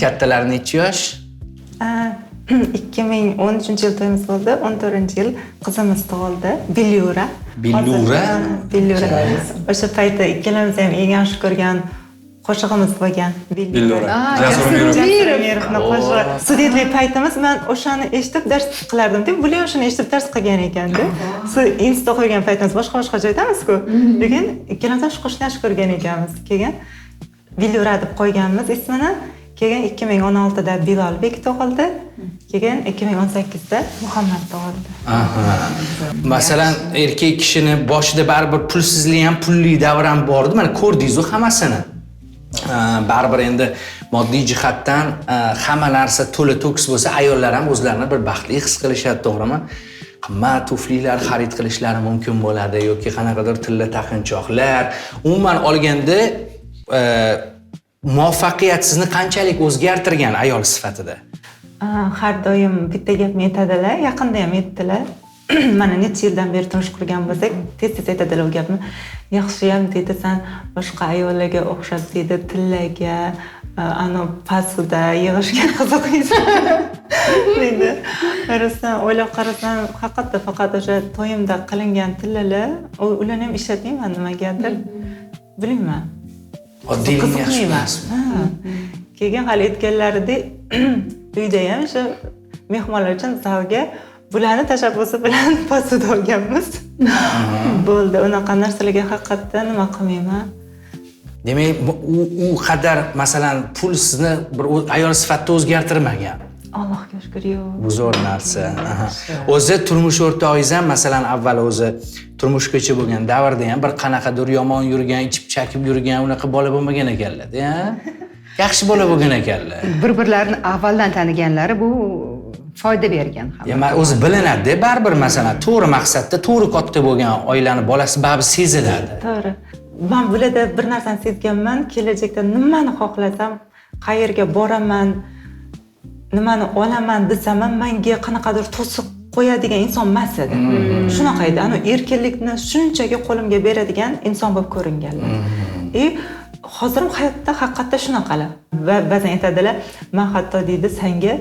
S1: Kattalari necha yosh?
S4: 2013-yil to'yimiz bo'ldi, 14-yil qizimiz tug'ildi, Billura.
S1: Billura?
S4: Billura. O'sha paytda ikkalamiz ham eng yaxshi ko'rgan qo'shig'imiz bo'lgan.
S2: Billura.
S3: Jasur
S4: Umirovni qo'shig'i. Studentlik paytimiz men o'shani eshitib dars qilardim-da, bular o'shani eshitib dars qilgan ekanda. Institutda qo'ygan paytimiz boshqa-boshqa joydamiz-ku. Lekin ikkalamiz ham shu qo'shiqni yaxshi ko'rgan ekanmiz. Keyin Billura deb qo'yganmiz ismini. Keyin 2016da Bilolbek tug'ildi. Keyin 2018da Muhammad tug'ildi.
S1: Masalan, erkak kishini boshida baribir pulsizlik ham pulli davr ham bordi. Mana ko'rdingiz-ku hammasini. Baribir endi moddiy jihatdan hamma narsa to'la to'kis bo'lsa, ayollar ham o'zlarini bir baxtli his qilishadi, to'g'rimi? Qimmat tuflilar xarid qilishlari mumkin bo'ladi yoki qanaqadir tilla taqinchoqlar. Umuman olganda muvaffaqiyat sizni qanchalik o'zgartirgan ayol sifatida?
S4: Har doim bitta gapni aytadilar, yaqinda ham aytdilar. Mana necha yildan beri turmush qurgan bo'lsak, tez-tez aytadilar u gapni. Yaxshiyam deydi, san boshqa ayollarga o'xshab deydi, tillaga, ano pasuda yig'ishga qiziqmaysan deydi. Rostdan o'ylab qarasam, haqiqatda faqat o'sha to'yimda qilingan tillalar, ularni ham ishlatmayman nimagadir. Bilmayman.
S1: Oddiylikni yaxshi ko'rasiz.
S4: Keyin hali aytganlaridek, uyda ham o'sha mehmonlar uchun zalga bularni tashabbusi bilan pasuda olganmiz. Bo'ldi, unaqa narsalarga haqiqatda nima qilmayman.
S1: Demak, u qadar masalan pul sizni bir ayol sifatida o'zgartirmagan.
S4: Allohga shukr, yo'q.
S1: Bu zo'r narsa. O'zi turmush o'rtog'ingiz ham masalan avval o'zi turmushgacha bo'lgan davrda ham bir qanaqadir yomon yurgan, ichib chakib yurgan unaqa bola bo'lmagan ekanlar-da, Yaxshi bola bo'lgan ekanlar.
S3: Bir-birlarini avvaldan taniganlari bu foyda bergan ham.
S1: Ya, o'zi bilinadi-da, baribir masalan to'g'ri maqsadda, to'g'ri katta bo'lgan oilani bolasi baribir seziladi.
S4: To'g'ri. Men bularda bir narsani sezganman, kelajakda nimani xohlasam, qayerga boraman, nimani olaman desam ham menga qanaqadir to'siq qo'yadigan inson emas edi. Shunaqa edi. Ana erkinlikni shunchaki qo'limga beradigan inson bo'lib ko'ringanlar. Hozir ham hayotda haqiqatda shunaqalar. Ba'zan aytadilar, men hatto deydi, senga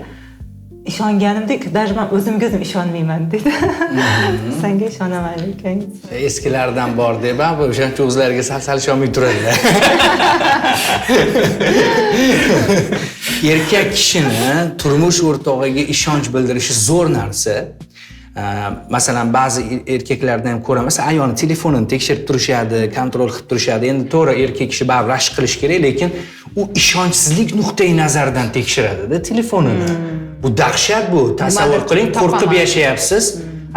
S4: ishonganimdek, даже men o'zimga o'zim ishonmayman deydi. Senga ishonaman lekin.
S1: Eskilardan bor deb, bu o'shancha o'zlariga sal-sal ishonmay turadilar. Erkak kishini turmush o'rtog'iga ishonch bildirishi zo'r narsa. Masalan, ba'zi erkaklardan ham ko'raman, ayolning telefonini tekshirib turishadi, kontrol qilib turishadi. Endi to'g'ri, erkak kishi baribir rashk qilish kerak, lekin u ishonchsizlik nuqtai nazaridan tekshiradi-da telefonini. Bu dahshat bu. Tasavvur qiling, qo'rqib yashayapsiz,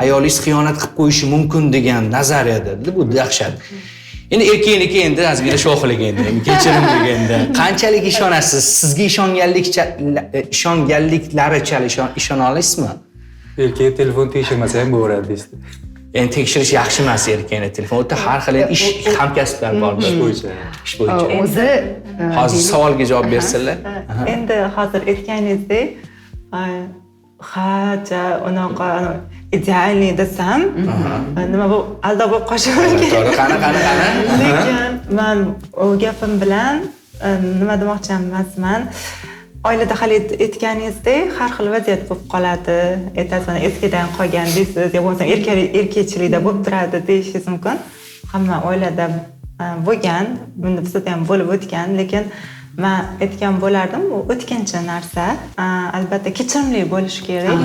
S1: ayolingiz xiyonat qilib qo'yishi mumkin degan nazariyada, bu dahshat. Endi erkakniki endi ozgina sho'xlik endi, kechirim deganda. Qanchalik ishonasiz? Sizga ishonganliklaricha ishona olasizmi?
S2: Erkak telefon tekshirmasa ham bo'laveradi deyishdi.
S1: Endi tekshirish yaxshi emas erkakni telefon. U yerda har xil ish hamkasblar bor.
S2: Ish bo'yicha.
S1: Ish bo'yicha.
S3: O'zi
S1: hozir savolga javob bersinlar.
S4: Endi hozir aytganingizdek, ha, unaqa idealniy desam, nima bu aldov bo'lib qolishi mumkin.
S1: To'g'ri, qani.
S4: Lekin men u gapim bilan nima demoqchi emasman. Oilada hali aytganingizdek har xil vaziyat bo'lib qoladi. Aytasiz, mana eskidan qolgan deysiz, yo bo'lmasa erkakchilikda bo'lib turadi deyishingiz mumkin. Hamma oilada bo'lgan, bunda bizda ham bo'lib o'tgan, lekin men aytgan bo'lardim, bu o'tkinchi narsa. Albatta kechirimli bo'lish kerak.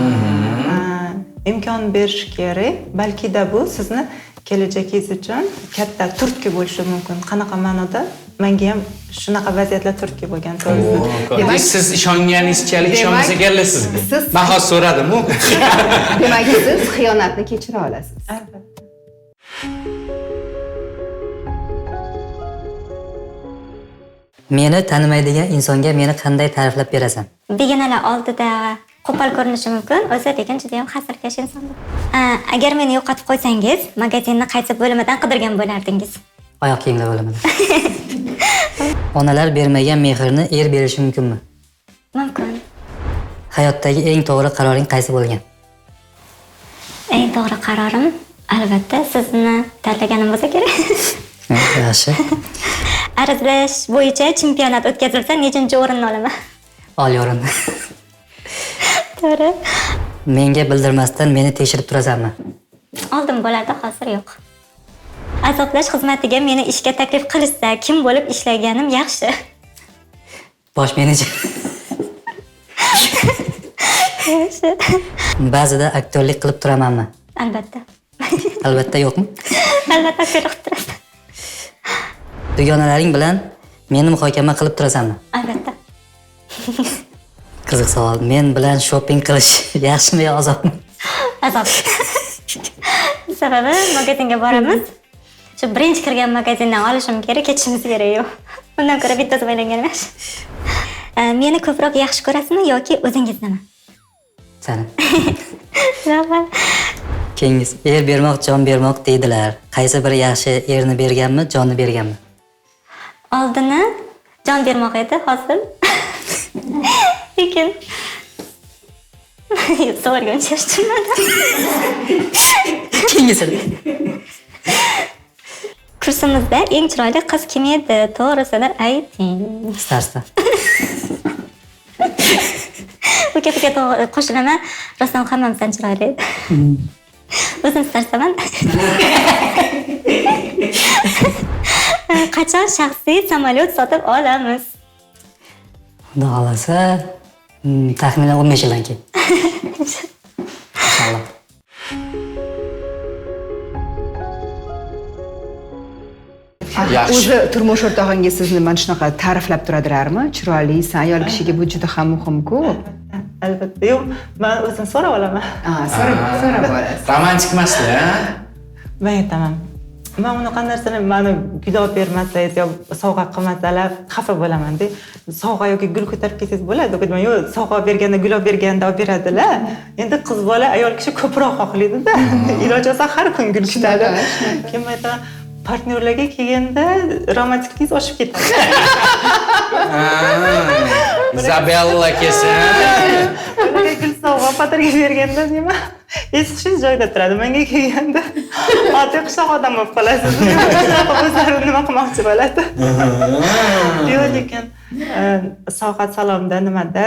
S4: Imkon berish kerak. Balki-da bu sizni kelajagingiz uchun katta turtki bo'lishi mumkin. Qanaqa ma'noda? Menga ham shunaqa vaziyatlar turtki bo'lgan, to'g'risi.
S1: Demak, siz ishonganingizchalik ishonmasa ekanlar sizga. Men hozir so'radim-ku.
S3: Demak, siz xiyonatni kechira olasiz.
S4: Albatta.
S5: Meni tanimaydigan insonga meni qanday ta'riflab berasan?
S6: Begonalar oldida qo'pol ko'rinishi mumkin, o'zi lekin juda ham hazilkash insondir. Agar meni yo'qotib qo'ysangiz, magazinni qaysi bo'limidan qidirgan bo'lardingiz?
S5: Oyoq kiyimlar bo'limidan. Onalar bermagan mehrni er berishi mumkinmi?
S6: Mumkin.
S5: Hayotdagi eng to'g'ri qaroring qaysi bo'lgan?
S6: Eng to'g'ri qarorim albatta sizni tanlaganim bo'lsa kerak.
S5: Yaxshi.
S6: Arazlash bo'yicha chempionat o'tkazilsa nechinchi o'rinni olaman?
S5: Oliy o'rinni.
S6: To'g'ri.
S5: Menga bildirmasdan meni tekshirib turasanmi?
S6: Oldin bo'lardi, hozir yo'q. Azoblash xizmatiga meni ishga taklif qilishsa, kim bo'lib ishlaganim yaxshi?
S5: Bosh menejer.
S6: Yaxshi.
S5: Ba'zida aktyorlik qilib turamanmi?
S6: Albatta.
S5: Albatta yo'qmi?
S6: Albatta aktyorlik qilib turasan.
S5: Dugonalaring bilan meni muhokama qilib turasanmi?
S6: Albatta.
S5: Qiziq savol. Men bilan shopping qilish yaxshimi yo azobmi?
S6: Azob. Sababi magazinga boramiz. Shu birinchi kirgan magazindan olishim kerak, ketishimiz kerak yo'q. Undan ko'ra bitta o'zim aylanganim yaxshi. Meni ko'proq yaxshi ko'rasizmi yoki o'zingiznimi?
S5: Sani.
S6: Rahmat.
S5: Keyingisi, er bermoq, jon bermoq deydilar. Qaysi biri yaxshi, erni berganmi, jonni berganmi?
S6: Oldini jon bermoq edi, hozir. Lekin savolga uncha tushunmadim.
S5: Keyingisi.
S6: Kursimizda eng chiroyli qiz kim edi? To'g'risini ayting.
S5: Starsta.
S6: Bu gapiga qo'shilaman. Rostdan hammamizdan chiroyli edi. O'zim starstaman. Qachon shaxsiy samolyot sotib olamiz?
S5: Xudo xolasa, taxminan 15 yildan keyin. Inshaalloh.
S3: O'zi turmush o'rtog'ingiz sizni mana shunaqa ta'riflab turadilarmi? Chiroylisan, ayol kishiga bu juda ham muhim-ku.
S4: Albatta. Yo'q, men o'zim so'rab olaman.
S3: So'rab olasiz.
S1: Romantik emaslar, ha?
S4: Men aytaman. Men unaqa narsani meni gul olib bermasangiz yo sovg'a qilmasalar xafa bo'laman-da. Sovg'a yoki gul ko'tarib kelsangiz bo'ladi. Men yo'q, sovg'a berganda, gul olib berganda olib beradilar. Endi qiz bola, ayol kishi ko'proq xohlaydi-da. Iloji bo'lsa har kun gul kutadi. Kim aytaman, partnyorlarga kelganda romantikligingiz oshib ketadi.
S1: Izabella kelsin.
S4: Ularga gul sovg'a patarga berganda nima? Es hushingiz joyida turadi. Menga kelganda oddiy qishloq odam bo'lib qolasiz. O'zlari nima qilmoqchi bo'ladi. Yo'q, lekin sovg'a salomda nimada?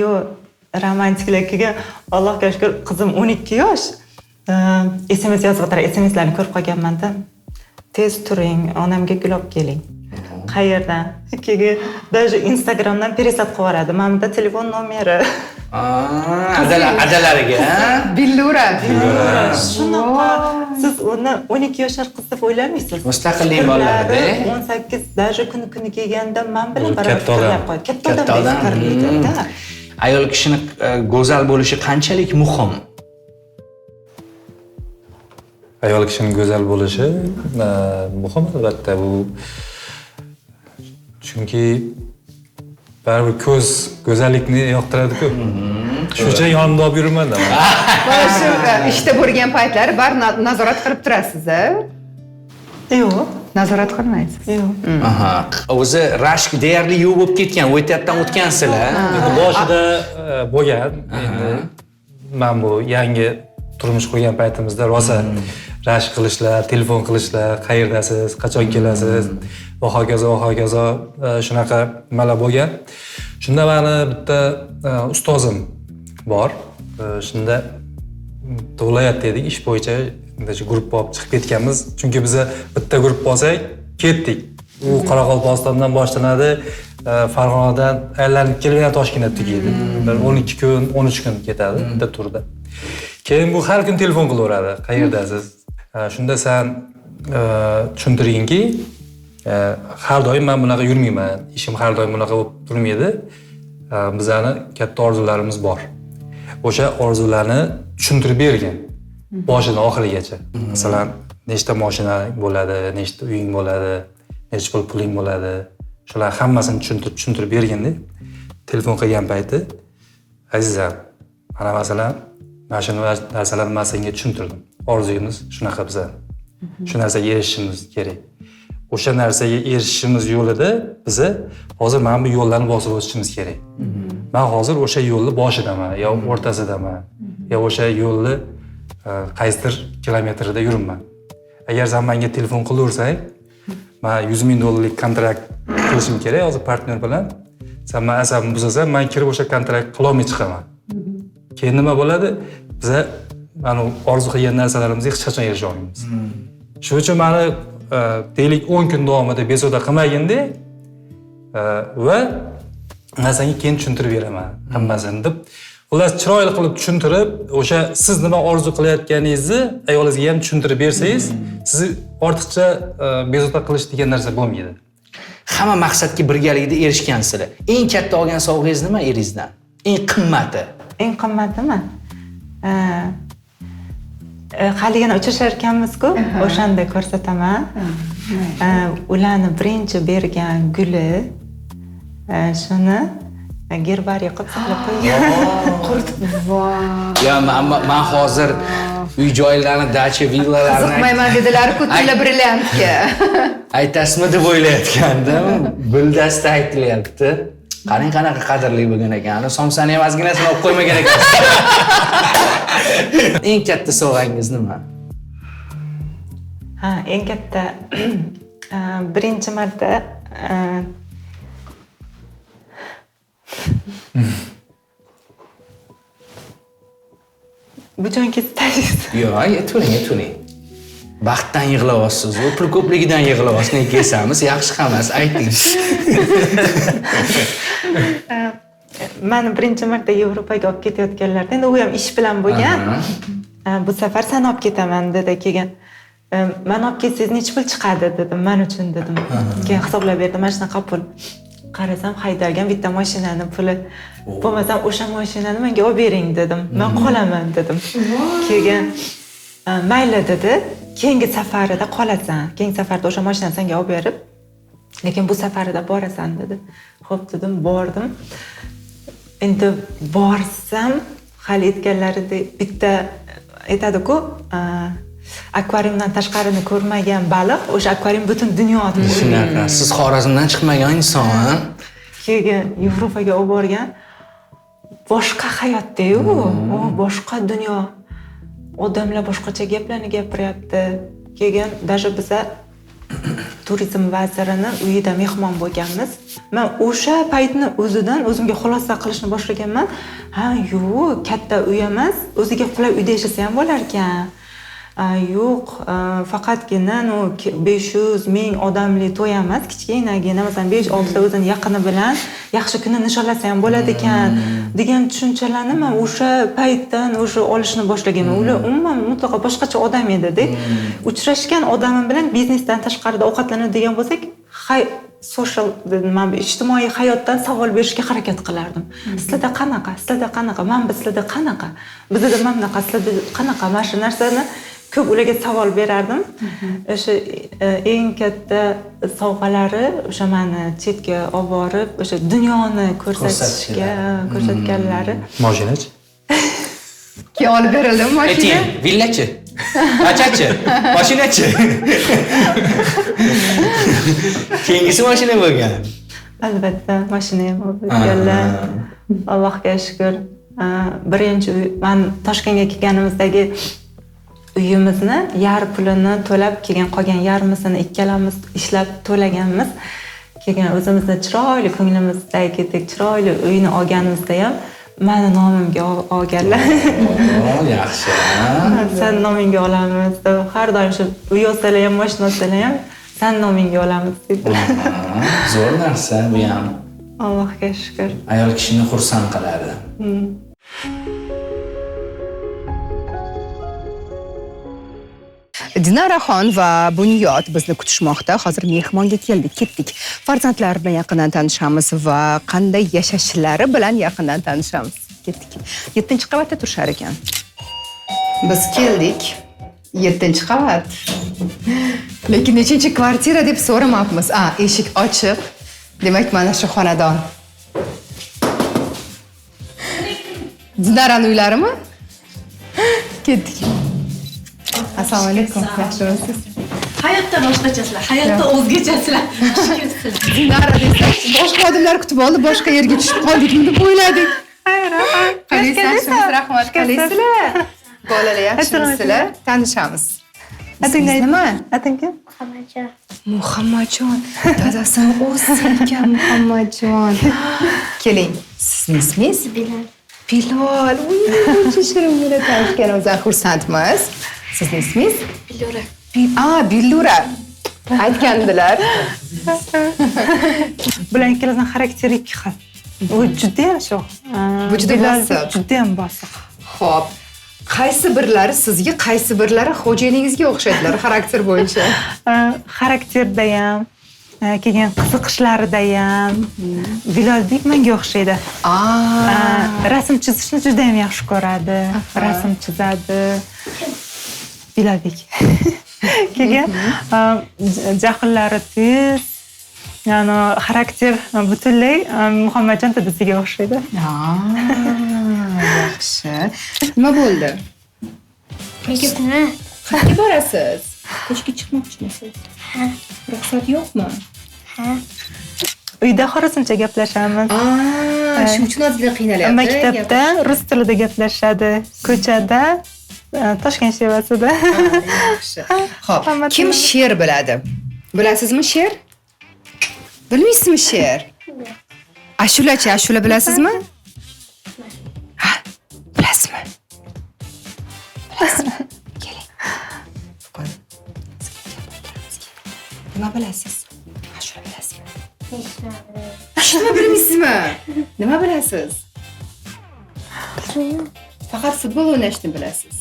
S4: Yo'q, romantiklar kelgan. Allohga shukr, qizim 12 yosh. SMS yozib o'tirar, SMSlarni ko'rib qolganman-da. Tez turing, onamga gul olib keling. Qayerdan? Keyin даже Instagramdan peresat qilib yuboradi. Mana bunda telefon nomeri.
S1: Adalariga, ha?
S3: Billura.
S4: Shunaqa siz uni 12 yoshar qiz deb o'ylamaysiz.
S1: Mustaqillik bolalarda.
S4: 18 даже kuni kelganda men bilan barobar
S2: fikrlab
S4: qo'yadi. Katta odam fikrlaydi-da.
S1: Ayol kishini go'zal bo'lishi qanchalik muhim?
S2: Ayol kishining go'zal bo'lishi muhim albatta bu. Chunki Baribir ko'z go'zallikni yoqtiradi-ku. Shuning uchun yonimda olib yuribman-da.
S3: Mana shu ishda bo'lgan paytlari bar nazorat qilib turasiz, a?
S4: Yo'q.
S3: Nazorat qilmaysiz.
S4: Yo'q.
S1: Aha. O'zi rashk deyarli yo'q bo'lib ketgan, u etapdan o'tgansizlar.
S2: Endi boshida bo'lgan. Endi men bu yangi turmush qurgan paytimizda rosa rashk qilishlar, telefon qilishlar, qayerdasiz, qachon kelasiz va hokazo va hokazo shunaqa nimalar bo'lgan. Shunda meni bitta ustozim bor. Shunda viloyatda edik, ish bo'yicha endi shu gruppa olib chiqib ketganmiz. Chunki biza bitta gruppa olsak, ketdik. U Qoraqalpog'istondan boshlanadi, Farg'onadan aylanib kelib yana Toshkentda tugaydi. Bir 12 kun, 13 kun ketadi bitta turda. Keyin bu har kun telefon qilaveradi. Qayerdasiz? Shunda sen tushuntirginki, har doim men bunaqa yurmayman. Ishim har doim bunaqa bo'lib turmaydi. Bizani katta orzularimiz bor. O'sha orzularni tushuntirib bergan. Boshidan oxirigacha. Masalan, nechta mashina bo'ladi, nechta uying bo'ladi, necha pul puling bo'ladi. Shular hammasini tushuntirib berganda telefon qilgan payti, azizam, mana masalan, mana shu narsalarni men senga tushuntirdim. Orzuyimiz shunaqa bizani. Shu narsaga erishishimiz kerak. O'sha narsaga erishishimiz yo'lida biza hozir mana bu yo'llarni bosib o'tishimiz kerak. Men hozir o'sha yo'lni boshidaman, yo o'rtasidaman, yo o'sha yo'lni qaysidir kilometrida yuribman. Agar sen menga telefon qilaversang, men $100,000 kontrakt qilishim kerak hozir partnyor bilan. Sen meni asabimni buzasan, men kirib o'sha kontrakt qilolmay chiqaman. Keyin nima bo'ladi? Biza mana orzu qilgan narsalarimizga hech qachon erisha olmaymiz. Shuning uchun meni deylik 10 kun davomida bezovta qilmaginda va men senga keyin tushuntirib beraman hammasini deb. Xullas chiroyli qilib tushuntirib, o'sha siz nima orzu qilayotganingizni ayolingizga ham tushuntirib bersangiz, sizni ortiqcha bezovta qilish degan narsa bo'lmaydi.
S1: Hamma maqsadga birgalikda erishgansizlar. Eng katta olgan sovg'angiz nima eringizdan? Eng qimmati?
S4: Eng qimmatimi? Haligina uchrashar ekanmiz-ku, o'shanda ko'rsataman. Ularni birinchi bergan guli shuni gerbariy qilib saqlab qo'ygan.
S1: Ya men hozir uy joylarni, dacha, villalarni
S3: qiziqmayman dedilar-ku, tilla brilliantga.
S1: Aytasizmi deb o'ylayotgandim. Bildasda aytilyapti. Qarang qanaqa qadrli bo'lgan ekan. Ana somsani ham ozginasini olib qo'ymagan ekan. Eng katta sovg'angiz nima?
S4: Ha, eng katta birinchi marta bu jon ketdingiz.
S1: Yo'q, aytavering, aytavering. Baxtdan yig'layapsiz, u pul ko'pligidan yig'layapsiz, nega kesamiz, yaxshi hammasi ayting.
S4: Meni birinchi marta Yevropaga olib ketayotganlarida, endi u ham ish bilan bo'lgan. Bu safar seni olib ketaman dedi, keyin meni olib ketsangiz necha pul chiqadi dedim, men uchun dedim. Keyin hisoblab berdi, mana shunaqa pul. Qarasam haydalgan bitta mashinani puli. Bo'lmasam o'sha mashinani menga olib bering dedim. Men qolaman dedim. Keyin mayli dedi. Keyingi safarida qolasan. Keyingi safarda o'sha mashinani senga olib berib, lekin bu safarida borasan dedi. Xo'p dedim, bordim. Endi borsam, hali aytganlaridek bitta aytadi-ku, akvariumdan tashqarini ko'rmagan baliq, o'sha akvarium butun dunyo deb o'ylaydi.
S1: Shunaqa. Siz Xorazmdan chiqmagan inson.
S4: Keyin Yevropaga olib borgan boshqa hayotda-yu, u boshqa dunyo. Odamlar boshqacha gaplarni gapiryapti. Keyin даже biza turizm vazirini uyida mehmon bo'lganmiz. Men o'sha paytni o'zidan o'zimga xulosa qilishni boshlaganman. Ha, yo'q, katta uy emas, o'ziga qulay uyda yashasa ham bo'lar ekan. Yo'q, faqatgina 500 ming odamli to'y emas, kichkinagina, masalan, 5-6 ta o'zini yaqini bilan yaxshi kunni nishonlasa ham bo'ladi ekan degan tushunchalarni men o'sha paytdan o'sha olishni boshlaganman. Ular umuman mutlaqo boshqacha odam edi-da. Uchrashgan odamim bilan biznesdan tashqarida ovqatlanadigan bo'lsak, social, man ijtimoiy hayotdan savol berishga harakat qilardim. Sizlarda qanaqa? Sizlarda qanaqa? Man sizlarda qanaqa? Bizda mana bunaqa, sizlarda qanaqa? Mana shu narsani Ko'p ularga savol berardim. O'sha eng katta sovg'alari o'sha meni chetga olib borib, o'sha dunyoni ko'rsatishga ko'rsatganlari.
S2: Mashinachi?
S3: Keyin olib berildimi mashina?
S1: Ayting, villachi? Dachachi? Mashinachi? Keyingisi mashina bo'lgan.
S4: Albatta, mashina ham olib berganlar. Allohga shukr. Birinchi men Toshkentga kelganimizdagi uyimizni yarim pulini to'lab, keyin qolgan yarmisini ikkalamiz ishlab to'laganmiz. Keyin o'zimizni chiroyli ko'nglimizdagidek chiroyli uyni olganimizda ham meni nomimga olganlar.
S1: Yaxshi.
S4: Sen nomingga olamiz deb har doim shu uy olsalar ham, mashina olsalar ham sen nomingga olamiz dedilar.
S1: Zo'r narsa bu ham.
S4: Allohga shukr.
S1: Ayol kishini xursand qiladi.
S3: Dinaraxon va Bunyod bizni kutishmoqda. Hozir mehmonga keldik, ketdik. Farzandlar bilan yaqindan tanishamiz va qanday yashashlari bilan yaqindan tanishamiz. Ketdik. 7-qavatda turishar ekan. Biz keldik. 7-qavat. Lekin nechinchi kvartira deb so'ramabmiz. A, eshik ochiq. Demak, mana shu xonadon. Dinarani uylarimi? Ketdik. Assalomu alaykum. Yaxshimisiz?
S7: Hayotda boshqachasizlar, hayotda o'zgachasizlar.
S3: Dinara desak, boshqa odamlar kutib oldi, boshqa yerga tushib qoldikmi deb o'yladik. Xayr, rahmat. Qalaysizlar? Bolalar yaxshimisizlar? Tanishamiz. Atingiz nima?
S4: Ating kim?
S6: Muhammadjon.
S3: Muhammadjon. Dadasini o'zi ekan Muhammadjon. Keling, sizning ismingiz?
S6: Bilal.
S3: Bilol. Uy, buncha shirin bilan tanishganimizdan xursandmiz. Sizning ismingiz?
S7: Billura.
S3: Billura. Aytgandilar.
S4: Bular ikkalasining xarakteri ikki xil. U juda ham sho'x.
S3: Bu juda bosiq.
S4: Juda ham bosiq.
S3: Xo'p. Qaysi birlari sizga, qaysi birlari xo'jayiningizga o'xshaydilar xarakter bo'yicha?
S4: Xarakterda ham, keyin qiziqishlarida ham Bilolbek menga o'xshaydi. Rasm chizishni juda ham yaxshi ko'radi. Rasm chizadi. Bilolbek. Keyin jahllari tez, ya'ni xarakter butunlay Muhammadjon dadasiga o'xshaydi.
S3: Yaxshi. Nima bo'ldi?
S6: Nima?
S3: Qayerga borasiz? Ko'chaga chiqmoqchimisiz?
S6: Ha.
S3: Ruxsat yo'qmi?
S6: Ha.
S4: Uyda xorazmcha gaplashamiz.
S3: Shuning uchun ozgina qiynalyapti.
S4: Maktabda rus tilida gaplashadi, ko'chada Toshkent shevasida.
S3: Yaxshi. Xo'p, kim she'r biladi? Bilasizmi she'r? Bilmaysizmi she'r? Ashulachi, ashula bilasizmi? Ha, bilasizmi? Bilasizmi? Keling. Bugun nima bilasiz? Ashula bilasizmi? Hech nima bilmaysizmi? Nima bilasiz?
S6: Bilmayman.
S3: Faqat futbol o'ynashni bilasiz.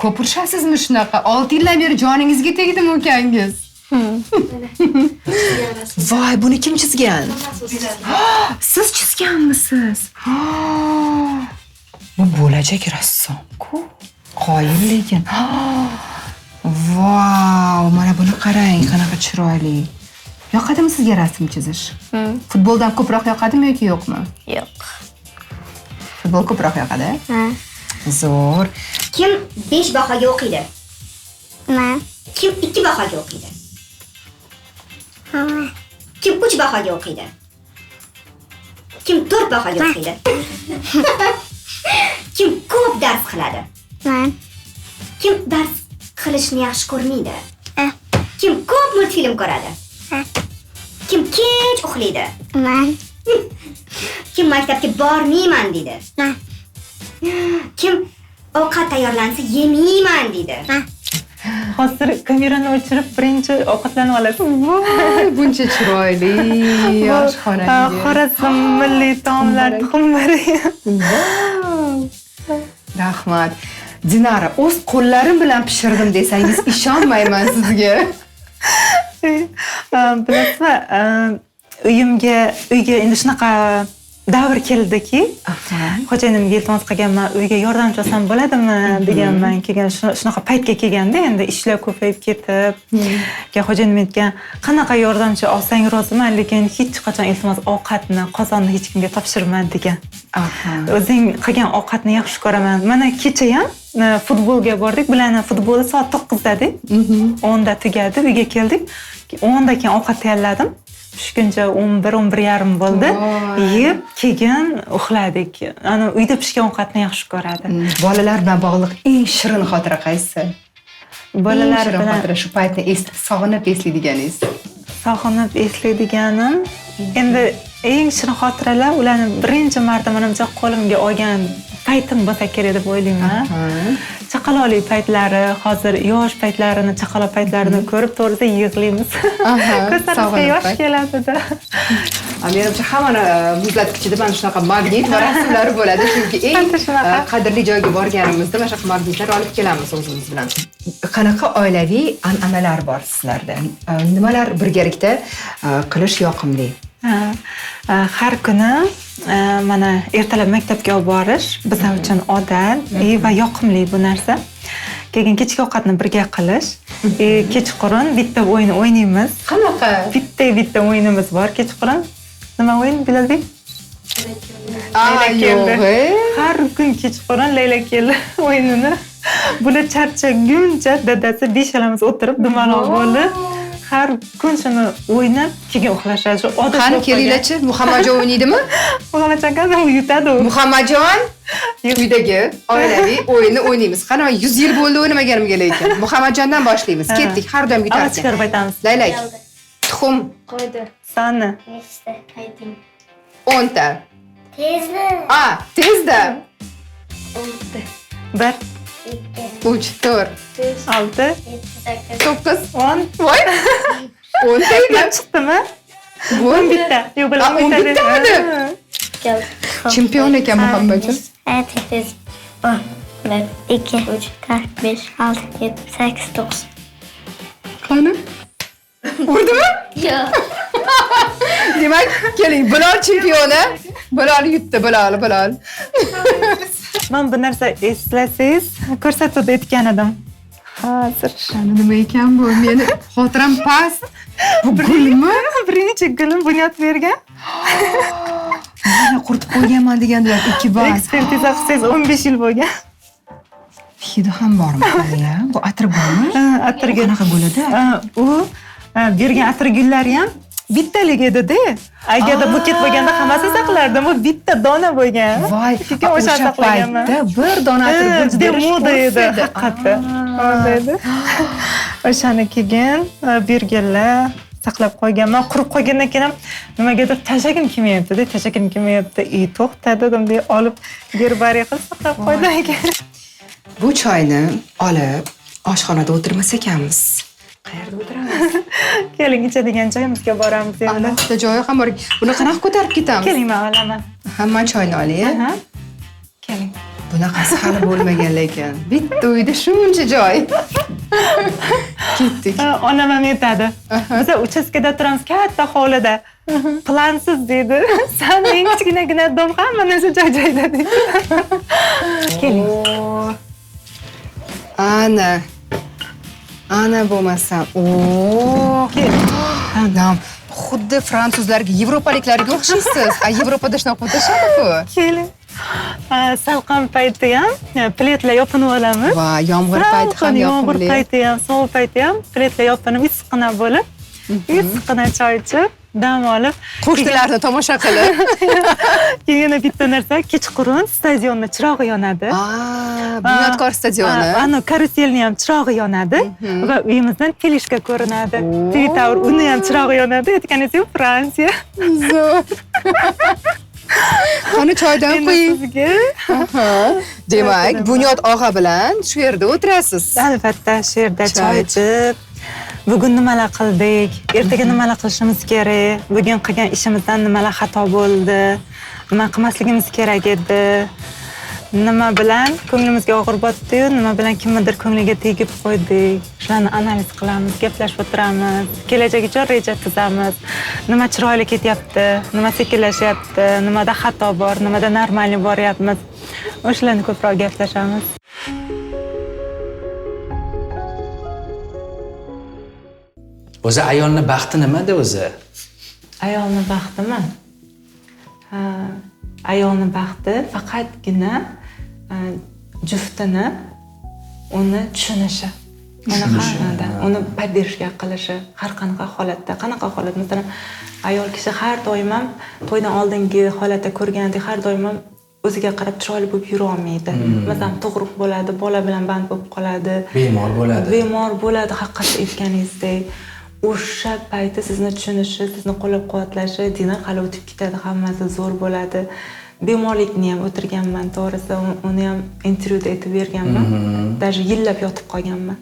S3: Ko'p urishasizmi shunaqa? 6 yildan beri joningizga tegdimi ukangiz? Voy, buni kim chizgan? Siz chizganmisiz? Bu bo'lajak rassom-ku. Qoyil lekin. Vau, mana buni qarang, qanaqa chiroyli. Yoqadimi sizga rasm chizish? Futboldan ko'proq yoqadimi yoki yo'qmi?
S6: Yo'q.
S3: Futbol ko'proq yoqadi?
S6: Ha.
S3: Zo'r.
S8: Kim 5 bahoga o'qiydi?
S6: Men.
S8: Kim 2 bahoga o'qiydi?
S6: Hamma.
S8: Kim 3 bahoga o'qiydi? Kim 4 bahoga o'qiydi? Kim ko'p dars qiladi?
S6: Men.
S8: Kim dars qilishni yaxshi ko'rmaydi? Kim ko'p multfilm ko'radi? Kim kech uxlaydi?
S6: Men.
S8: Kim maktabga bormayman deydi?
S6: Men.
S8: Kim ovqat tayyorlansa yemayman deydi?
S4: Hozir kamerani o'chirib birinchi ovqatlanib olasiz.
S3: Voy, buncha chiroyli oshxonangiz.
S4: Xorazm milliy taomlar tuxumlari.
S3: Rahmat. Dinara, o'z qo'llarim bilan pishirdim desangiz ishonmayman sizga.
S4: Bilasizmi, uyga endi shunaqa davr keldiki, xo'jayinimga iltimos qilganman, uyga yordamchi olsam bo'ladimi deganman. Keyin shunaqa paytga kelganda endi ishlar ko'payib ketib, keyin xo'jayinim aytgan, qanaqa yordamchi olsang roziman, lekin hech qachon iltimos ovqatni, qozonni hech kimga topshirma degan. O'zing qilgan ovqatni yaxshi ko'raman. Mana kecha ham futbolga bordik. Bularni futboli soat 9da-da. 10da tugadi, uyga keldik. 10da keyin ovqat tayyorladim. Pishguncha 11, 11:30 bo'ldi. Yeb, keyin uxladik. Ana uyda pishgan ovqatni yaxshi ko'radi.
S3: Bolalar bilan bog'liq eng shirin xotira qaysi?
S4: Bolalar bilan
S3: xotira, shu paytni sog'inib eslaydiganingiz.
S4: Sog'inib eslaydiganim, endi eng shirin xotiralar ularni birinchi marta menimcha qo'limga olgan paytim bo'lsa kerak deb o'ylayman. Chaqaloqlik paytlari, hozir yosh paytlarini, chaqaloq paytlarini ko'rib to'g'risi yig'laymiz. Ko'zlarimizga yosh keladida.
S3: Menimcha hammani muzlatgichida mana shunaqa magnit va rasmlari bo'ladi, chunki eng qadrli joyga borganimizda mana shunaqa magnitlar olib kelamiz o'zimiz bilan. Qanaqa oilaviy an'analar bor sizlarda? Nimalar birgalikda qilish yoqimli?
S4: Har kuni mana ertalab maktabga olib borish bizlar uchun odat va yoqimli bu narsa. Keyin kechki ovqatni birga qilish, kechqurun bitta o'yin o'ynaymiz.
S3: Qanaqa?
S4: Bitta o'yinimiz bor kechqurun. Nima o'yin, Bilolbek? Laylak keldi. Har kun kechqurun Laylak keldi o'yinini. Bular charchaguncha dadasi beshalamiz o'tirib dumaloq bo'lib har kun shuni o'ynab keyin uxlashadi. Shu odat.
S3: Qani kelinglarchi, Muhammadjon o'ynaydimi?
S4: Muhammadjon qani yutadi u.
S3: Muhammadjon uydagi oilaviy o'yinni o'ynaymiz. Qani 100 yil bo'ldi o'ynamaganimga lekin. Muhammadjondan boshlaymiz. Ketdik, har doim yutarkan.
S4: Chiqarib aytamiz.
S3: Laylak. Tuxum
S8: qo'ydi.
S4: Soni
S8: nechta ayting?
S3: 10 ta.
S8: Tezda.
S3: A, tezda.
S8: 10 ta.
S4: 1
S3: 2 3 4
S8: 5
S4: 6
S8: 7 8
S3: 9
S4: 10.
S3: Voy. 10 ta edi.
S4: Chiqdimi? 11 ta. Yo'q, bilan
S3: 11 tamidi? Chempion ekan Muhammadjon.
S8: Evet, 10 1 2 3 4 5 6 7 8 9.
S3: Qani? Urdimi?
S8: Yo'q.
S3: Demak, keling, Bilol chempioni. Bilol yutdi, Bilol, Bilol.
S4: Men bu narsa eslasangiz, ko'rsatuvda aytgan edim. Hozir.
S3: Nima ekan bu? Meni xotiram past. Bu gulmi?
S4: Birinchi gulim Bunyod bergan.
S3: Mana quritib qo'yganman degandilar, 2 band.
S4: Ekspertiza qilsangiz 15 yil bo'lgan.
S3: Hidi ham bormi hali? Bu atir bormi?
S4: Atirga
S3: qanaqa bo'ladi?
S4: U bergan atir gullari ham bittalik edi-da. Agarda buket bo'lganda hammasini saqlardim. Bu bitta dona bo'lgan.
S3: Voy,
S4: keyin o'shani saqlaganman.
S3: Bir dona atir gul
S4: juda moda edi, haqiqatda. Moda edi. O'shani keyin berganlar, saqlab qo'yganman. Qurib qolgandan keyin ham nimagadir tashlagim kelmayapti-da, tashlagim kelmayapti. To'xta dedim, olib gerbariy qilib saqlab qo'ydim ekan.
S3: Bu choyni olib oshxonada o'tirmas ekanmiz. Qayerda o'tiramiz?
S4: Keling, ichadigan joyimizga boramiz endi.
S3: Alohida joyi ham bor. Buni qanaqa ko'tarib ketamiz?
S4: Keling, men olaman.
S3: Hamma choyni olay.
S4: Keling.
S3: Bunaqasi hali bo'lmagan lekin. Bitta uyda shuncha joy. Ketdik.
S4: Onam ham aytadi. Biz uchastkada turamiz, katta hovlida. Plansiz deydi. San eng kichkinagina dom, hamma narsa joy-joyida deydi. Keling.
S3: Ana. Ana bo'lmasam. Nam xuddi fransuzlarga, yevropaliklarga o'xshaysiz. A Yevropada shunaqa o'tashadi-ku.
S4: Keling. Salqin payti ham pletlar yopinib olamiz.
S3: Va yomg'ir payti ham
S4: yomg'ir payti ham, sovuq payti ham pletlar yopinib, issiqqina bo'lib, issiqqina choy ichib, dam olib,
S3: qo'shnilarni tomosha qilib.
S4: Keyin yana bitta narsa, kechqurun stadionni chirog'i yonadi.
S3: Bunyodkor stadioni.
S4: Ana karuselni ham chirog'i yonadi va uyimizdan telishka ko'rinadi. TV Tower uni ham chirog'i yonadi. Aytganingiz Fransiya.
S3: Zo'r. Qani choydan quying. Demak, Bunyod og'a bilan shu yerda o'tirasiz.
S4: Albatta, shu yerda choy ichib, bugun nimalar qildik, ertaga nimalar qilishimiz kerak, bugun qilgan ishimizdan nimalar xato bo'ldi, nima qilmasligimiz kerak edi, nima bilan ko'nglimizga og'ir botdi-yu, nima bilan kimnidir ko'ngliga tegib qo'ydik. Shularni analiz qilamiz, gaplashib o'tiramiz, kelajak uchun reja tuzamiz. Nima chiroyli ketyapti, nima sekinlashyapti, nimada xato bor, nimada normalniy boryapmiz. O'shalarni ko'proq gaplashamiz.
S1: O'zi ayolning baxti nimada o'zi?
S4: Ayolning baxtimi? Ha, ayolning baxti faqatgina juftini uni tushunishi. Uni поддержка qilishi har qanaqa holatda, qanaqa holat, masalan, ayol kishi har doim ham to'ydan oldingi holatda ko'rgandek har doim ham o'ziga qarab chiroyli bo'lib yura olmaydi. Masalan, tug'ruq bo'ladi, bola bilan band bo'lib qoladi,
S1: bemor bo'ladi.
S4: Bemor bo'ladi, haqiqatda aytganingizdek. O'sha payti sizni tushunishi, sizni qo'llab-quvvatlashi, Dinar hali o'tib ketadi, hammasi zo'r bo'ladi. Bemorlikni ham o'tirganman, to'g'risi, uni ham intervyuda aytib berganman. Даже yillab yotib qolganman.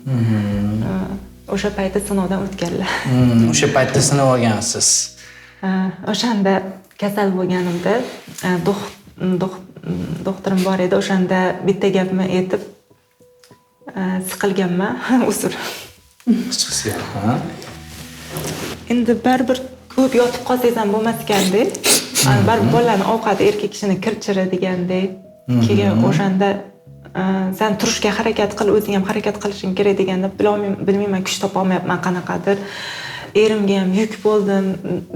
S4: O'sha paytda sinovdan o'tganlar.
S1: O'sha paytda sinov olgansiz.
S4: O'shanda kasal bo'lganimda doktorim bor edi, o'shanda bitta gapni aytib siqilganman, uzr.
S1: Hechqisi yo'q, ha?
S4: Endi baribir ko'p yotib qolsangiz ham bo'lmas ekanda. Baribir bolalarning ovqati erkak kishini kirchiri degandek. Keyin o'shanda sen turishga harakat qil, o'zing ham harakat qilishing kerak deganda bilmayman, kuch topa olmayapman qanaqadir. Erimga ham yuk bo'ldim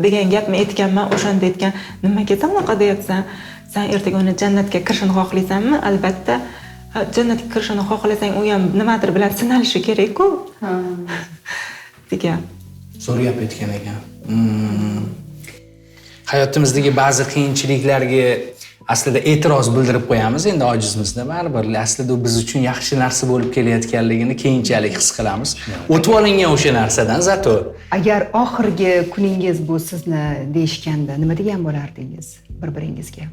S4: degan gapni aytganman. O'shanda aytgan, nimaga sen unaqa deyapsan? Sen ertaga uni jannatga kirishini xohlaysanmi? Albatta, jannatga kirishini xohlasang, u ham nimadir bilan sinalishi kerak-ku. Degan.
S1: Zo'r gap aytgan ekan. Hayotimizdagi ba'zi qiyinchiliklarga aslida e'tiroz bildirib qo'yamiz, endi ojizmizda baribir aslida u biz uchun yaxshi narsa bo'lib kelayotganligini keyinchalik his qilamiz. O'tib olingan o'sha narsadan zato.
S3: Agar oxirgi kuningiz bu sizni deyishganda nima degan bo'lardingiz bir-biringizga?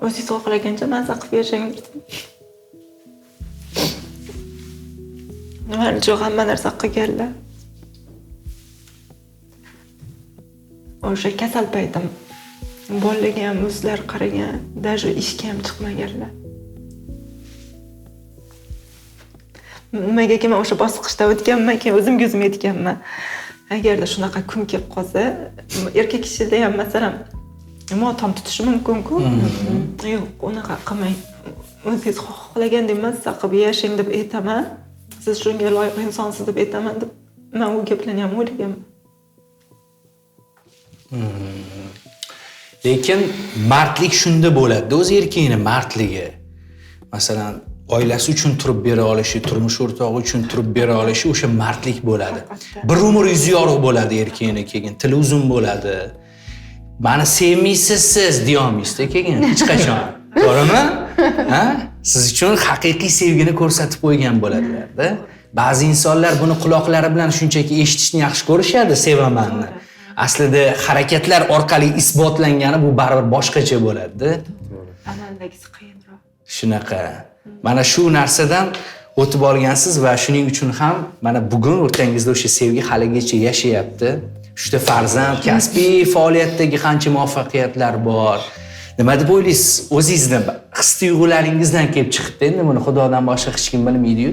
S4: O'zingiz xohlagancha maza qilib yashang. Nima uchun hamma narsa qilganlar? O'sha kasal paytim bolalarga ham o'zlari qaragan, даже ishga ham chiqmaganlar. Nimagaki men o'sha bosqichdan o'tganman, keyin o'zimga o'zim aytganman. Agarda shunaqa kun kelib qolsa, erkak kishida ham masalan motam tutishi mumkin-ku. Yo'q, unaqa qilmang. O'zingiz xohlagandek mazza qilib yashang deb aytaman. Siz shunga loyiq insonsiz deb aytaman deb men u gaplarni ham o'ylaganman.
S1: Lekin mardlik shunda bo'ladi, o'zi erkakning mardligi. Masalan, oilasi uchun turib bera olishi, turmush o'rtog'i uchun turib bera olishi o'sha mardlik bo'ladi. Bir umr yuzi yorug' bo'ladi erkakning, keyin tili uzun bo'ladi. Meni sevmaysiz siz deya olmaysiz-da keyin hech qachon. To'g'rimi? Ha? Siz uchun haqiqiy sevgini ko'rsatib qo'ygan bo'ladilar-da. Ba'zi insonlar buni quloqlari bilan shunchaki eshitishni yaxshi ko'rishadi, sevamanni. Aslida harakatlar orqali isbotlangani bu baribir boshqacha bo'ladi-da.
S4: Amaldagisi qiyinroq.
S1: Shunaqa. Mana shu narsadan o'tib olgansiz va shuning uchun ham mana bugun o'rtangizda o'sha sevgi haligacha yashayapti. Uchta farzand, kasbiy faoliyatdagi qancha muvaffaqiyatlar bor. Nima deb o'ylaysiz? O'zingizni his-tuyg'ularingizdan kelib chiqibdi. Endi buni Xudodan boshqa hech kim bilmaydi-yu.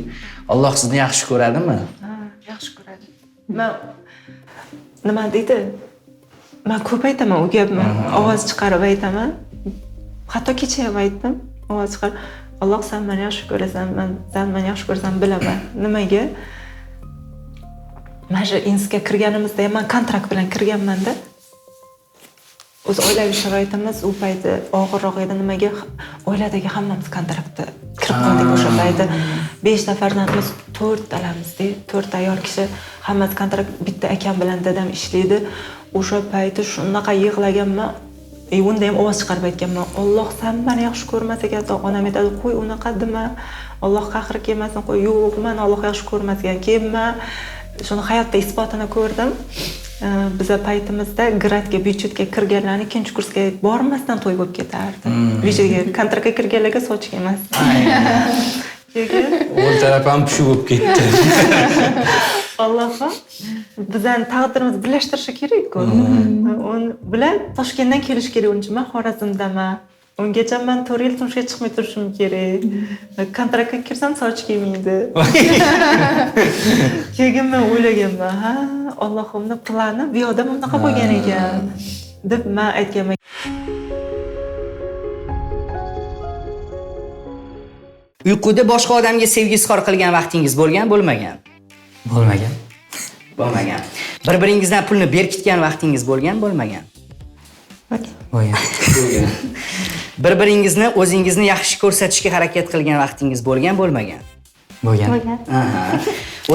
S1: Alloh sizni yaxshi ko'radimi?
S4: Ha, yaxshi ko'radi. Men nima deydi? Men ko'p aytaman u gapni, ovoz chiqarib aytaman. Hatto kecha ham aytdim, ovoz chiqarib, Alloh sen meni yaxshi ko'rasan, men sen meni yaxshi ko'rasan bilaman. Nimaga? Mana shu institutga kirganimizda ham men kontrakt bilan kirganman-da. O'z oilaviy sharoitimiz u payti og'irroq edi. Nimaga? Oiladagi hammamiz kontraktda kirib qoldik o'sha payti. 5 ta farzandimiz, 4 talamizda, 4 ayol kishi, hammasi kontrakt, bitta akam bilan dadam ishlaydi. O'sha payti shunaqa yig'laganman. Unda ham ovoz chiqarib aytganman. Alloh sen meni yaxshi ko'rmas ekan, onam aytadi, qo'y unaqa dema. Alloh qahri kelmasin, qo'y. Yo'q, meni Alloh yaxshi ko'rmas ekan. Keyin men shuni hayotda isbotini ko'rdim. Biza paytimizda grantga, byudjetga kirganlarni ikkinchi kursga bormasdan to'y bo'lib ketardi. Byudjetga, kontraktga kirganlarga sochik emas. Keyin
S1: o'l taraf ham shu bo'lib ketdi.
S4: Allohim bizani taqdirimiz birlashtirishi kerak-ku. Uni bilan Toshkentdan kelish kerak, uning uchun men Xorazmdaman. Ungacha man 4 yil turmushga chiqmay turishim kerak. Kontraktga kirsam soch kelmaydi. Keyin men o'ylaganman, ha, Allohimning plani bu yoqda bunaqa bo'lgan ekan deb men aytganman.
S5: Uyquda boshqa odamga sevgi izhor qilgan vaqtingiz bo'lgan, bo'lmagan?
S2: Bo'lmagan.
S5: Bo'lmagan. Bir-biringizdan pulni berkitgan vaqtingiz bo'lgan, bo'lmagan?
S2: Bo'lgan.
S5: Bir-biringizni o'zingizni yaxshi ko'rsatishga harakat qilgan vaqtingiz bo'lgan, bo'lmagan?
S2: Bo'lgan.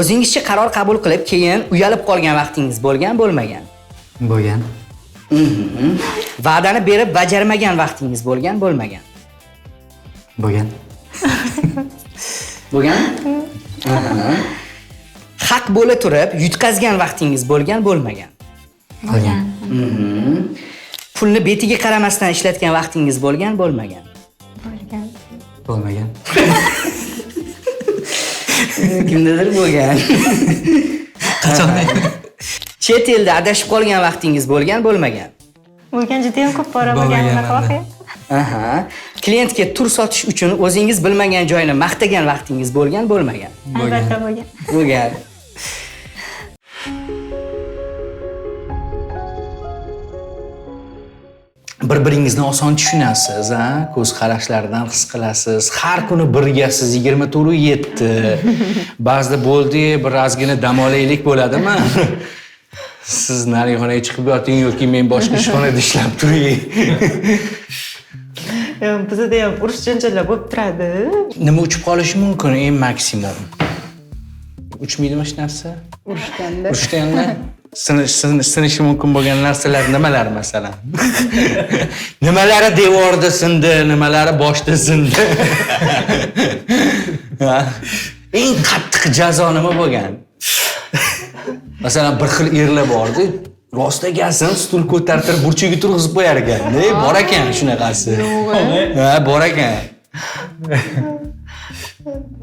S5: O'zingizcha qaror qabul qilib, keyin uyalib qolgan vaqtingiz bo'lgan, bo'lmagan?
S2: Bo'lgan.
S5: Va'dani berib bajarmagan vaqtingiz bo'lgan, bo'lmagan?
S2: Bo'lgan.
S5: Bo'lgan? Haq bo'la turib yutqazgan vaqtingiz bo'lgan, bo'lmagan?
S2: Bo'lgan.
S5: Pulni betiga qaramasdan ishlatgan vaqtingiz bo'lgan, bo'lmagan?
S6: Bo'lgan.
S2: Bo'lmagan.
S5: Kimdadir bo'lgan.
S2: Qachon?
S5: Chet elda adashib qolgan vaqtingiz bo'lgan, bo'lmagan?
S6: Bo'lgan, juda ham ko'p bora bo'lgan unaqa voqea.
S5: Aha. Klientga tur sotish uchun o'zingiz bilmagan joyini maqtagan vaqtingiz bo'lgan, bo'lmagan?
S6: Albatta bo'lgan.
S5: Bo'lgan.
S1: Bir-biringizni oson tushunasiz, ha? Ko'z qarashlaridan his qilasiz. Har kuni birgasiz 24/7. Ba'zida bo'ldi, birozgina dam olaylik bo'ladimi? Siz narigi xonaga chiqib yoting yoki men boshqa ishxonada ishlab turay.
S4: Bizda ham urush janjallar bo'lib turadi.
S1: Nima uchib qolishi mumkin eng maksimum? Uchmaydimi hech narsa?
S3: Urushganda.
S1: Urushganda sinishi mumkin bo'lgan narsalar nimalar masalan? Nimalari devorda sindi, nimalari boshda sindi? Eng qattiq jazo nima bo'lgan? Masalan, bir xil erlar bordi, rostagasin stul ko'tartirib burchaga turg'izib qo'yar ekan. Bor ekan shunaqasi. Ha, bor ekan.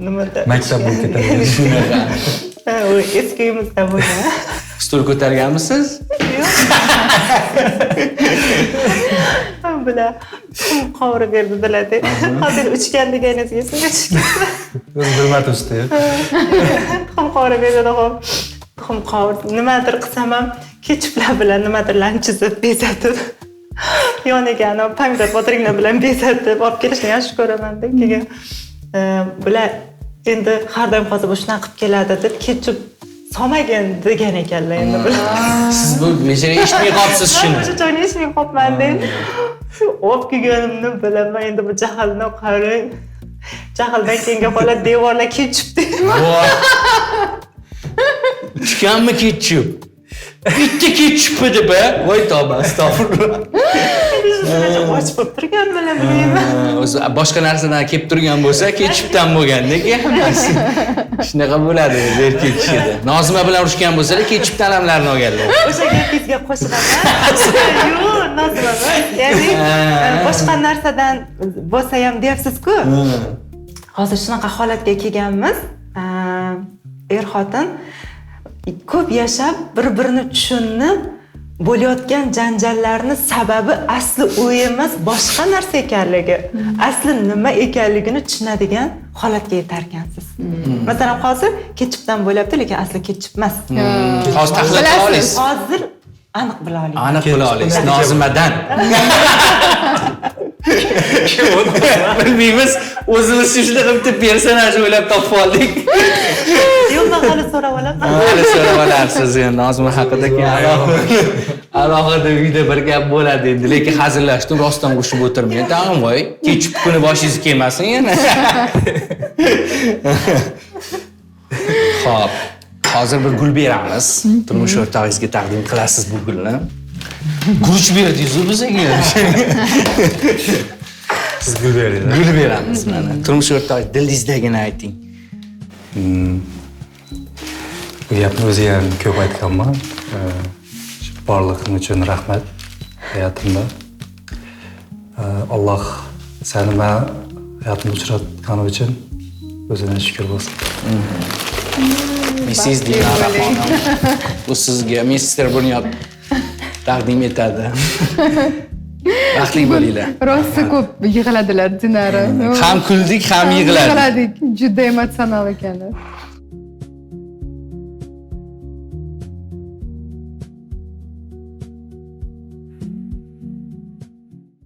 S4: Nimada?
S2: Maktab bo'lib ketadi.
S1: Shunaqa.
S4: Ha, u eski uyimizda bo'lgan.
S1: Stul ko'targanmisiz?
S4: Yo'q. Bular tuxum qovurib berdilar. Hozir uchgan deganingizga esimga tushgan.
S2: O'zi bir marta uchdi.
S4: Tuxum qovurib berdi, xo'p. Tuxum qovurib, nimadir qilsam ham ketchuplar bilan nimadirlarni chizib, bezatib, yoniga ana pomidor bodringlar bilan bezatib olib kelishni yaxshi ko'raman-da. Keyin bular endi har doim hozir bu shunaqa qilib keladi deb ketchup solmagin degan ekanlar endi bular.
S1: Siz bu bechara eshitmay qolibsiz shuni.
S4: O'sha joyni eshitmay qolibman endi. Shu olib kelganimni bilaman endi bu jahlni qarang. Jahldan keyingi holat devorlar ketchup deb.
S1: Uchganmi ketchup? Bitta ketchup deb, voy tavba, astag'firullah.
S4: Och bo'lib turganmilar bilmayman.
S1: O'zi boshqa narsadan kelib turgan bo'lsa, ketchupdan bo'lganda hammasi. Shunaqa bo'ladi erkak kishida. Nozima bilan urushgan bo'lsalar, ketchupdan alamlarni olganlar.
S4: O'sha gapingizga qo'shilaman. Yo'q, Nozima emas. Ya'ni boshqa narsadan bo'lsa ham deyapsiz-ku. Hozir shunaqa holatga kelganmiz. Er-xotin ko'p yashab, bir-birini tushunib bo'layotgan janjallarning sababi asli u emas, boshqa narsa ekanligi, asli nima ekanligini tushunadigan holatga yetarkansiz. Masalan, hozir ketchupdan bo'lyapti, lekin asli ketchup emas.
S1: Hozir taxlata olasiz.
S4: Hozir aniq bila olasiz.
S1: Aniq bila olasiz Nozimadan. Bilmaymiz, o'zimiz shunaqa bitta personaj o'ylab topib oldik.
S4: Yo'q, men hali so'rab olaman.
S1: Hali so'rab olarsiz endi Nozima haqida keyin alohida uyda bir gap bo'ladi endi, lekin hazillashdim, rostdan qo'shib o'tirmang. Tag'in voy, ketchup kuni boshingiz kelmasin yana. Xo'p, hozir bir gul beramiz. Turmush o'rtog'ingizga taqdim qilasiz bu gulni. Guruch berdingiz-ku bizga.
S2: Siz gul berdingiz.
S1: Gul beramiz mana. Turmush o'rtog'ingiz dilingizdagini ayting.
S2: Bu gapni o'zi ham ko'p aytganman. Borlig'ing uchun rahmat hayotimda. Alloh seni men hayotimda uchratgani uchun o'zidan shukr bo'lsin.
S1: Mrs. Dinara xonim, bu sizga Mr. Bunyod taqdim etadi. Baxtli bo'linglar.
S3: Rosa ko'p yig'ladilar, Dinara.
S1: Ham kuldik, ham yig'ladik.
S3: Yig'ladik. Juda emotsional ekanlar.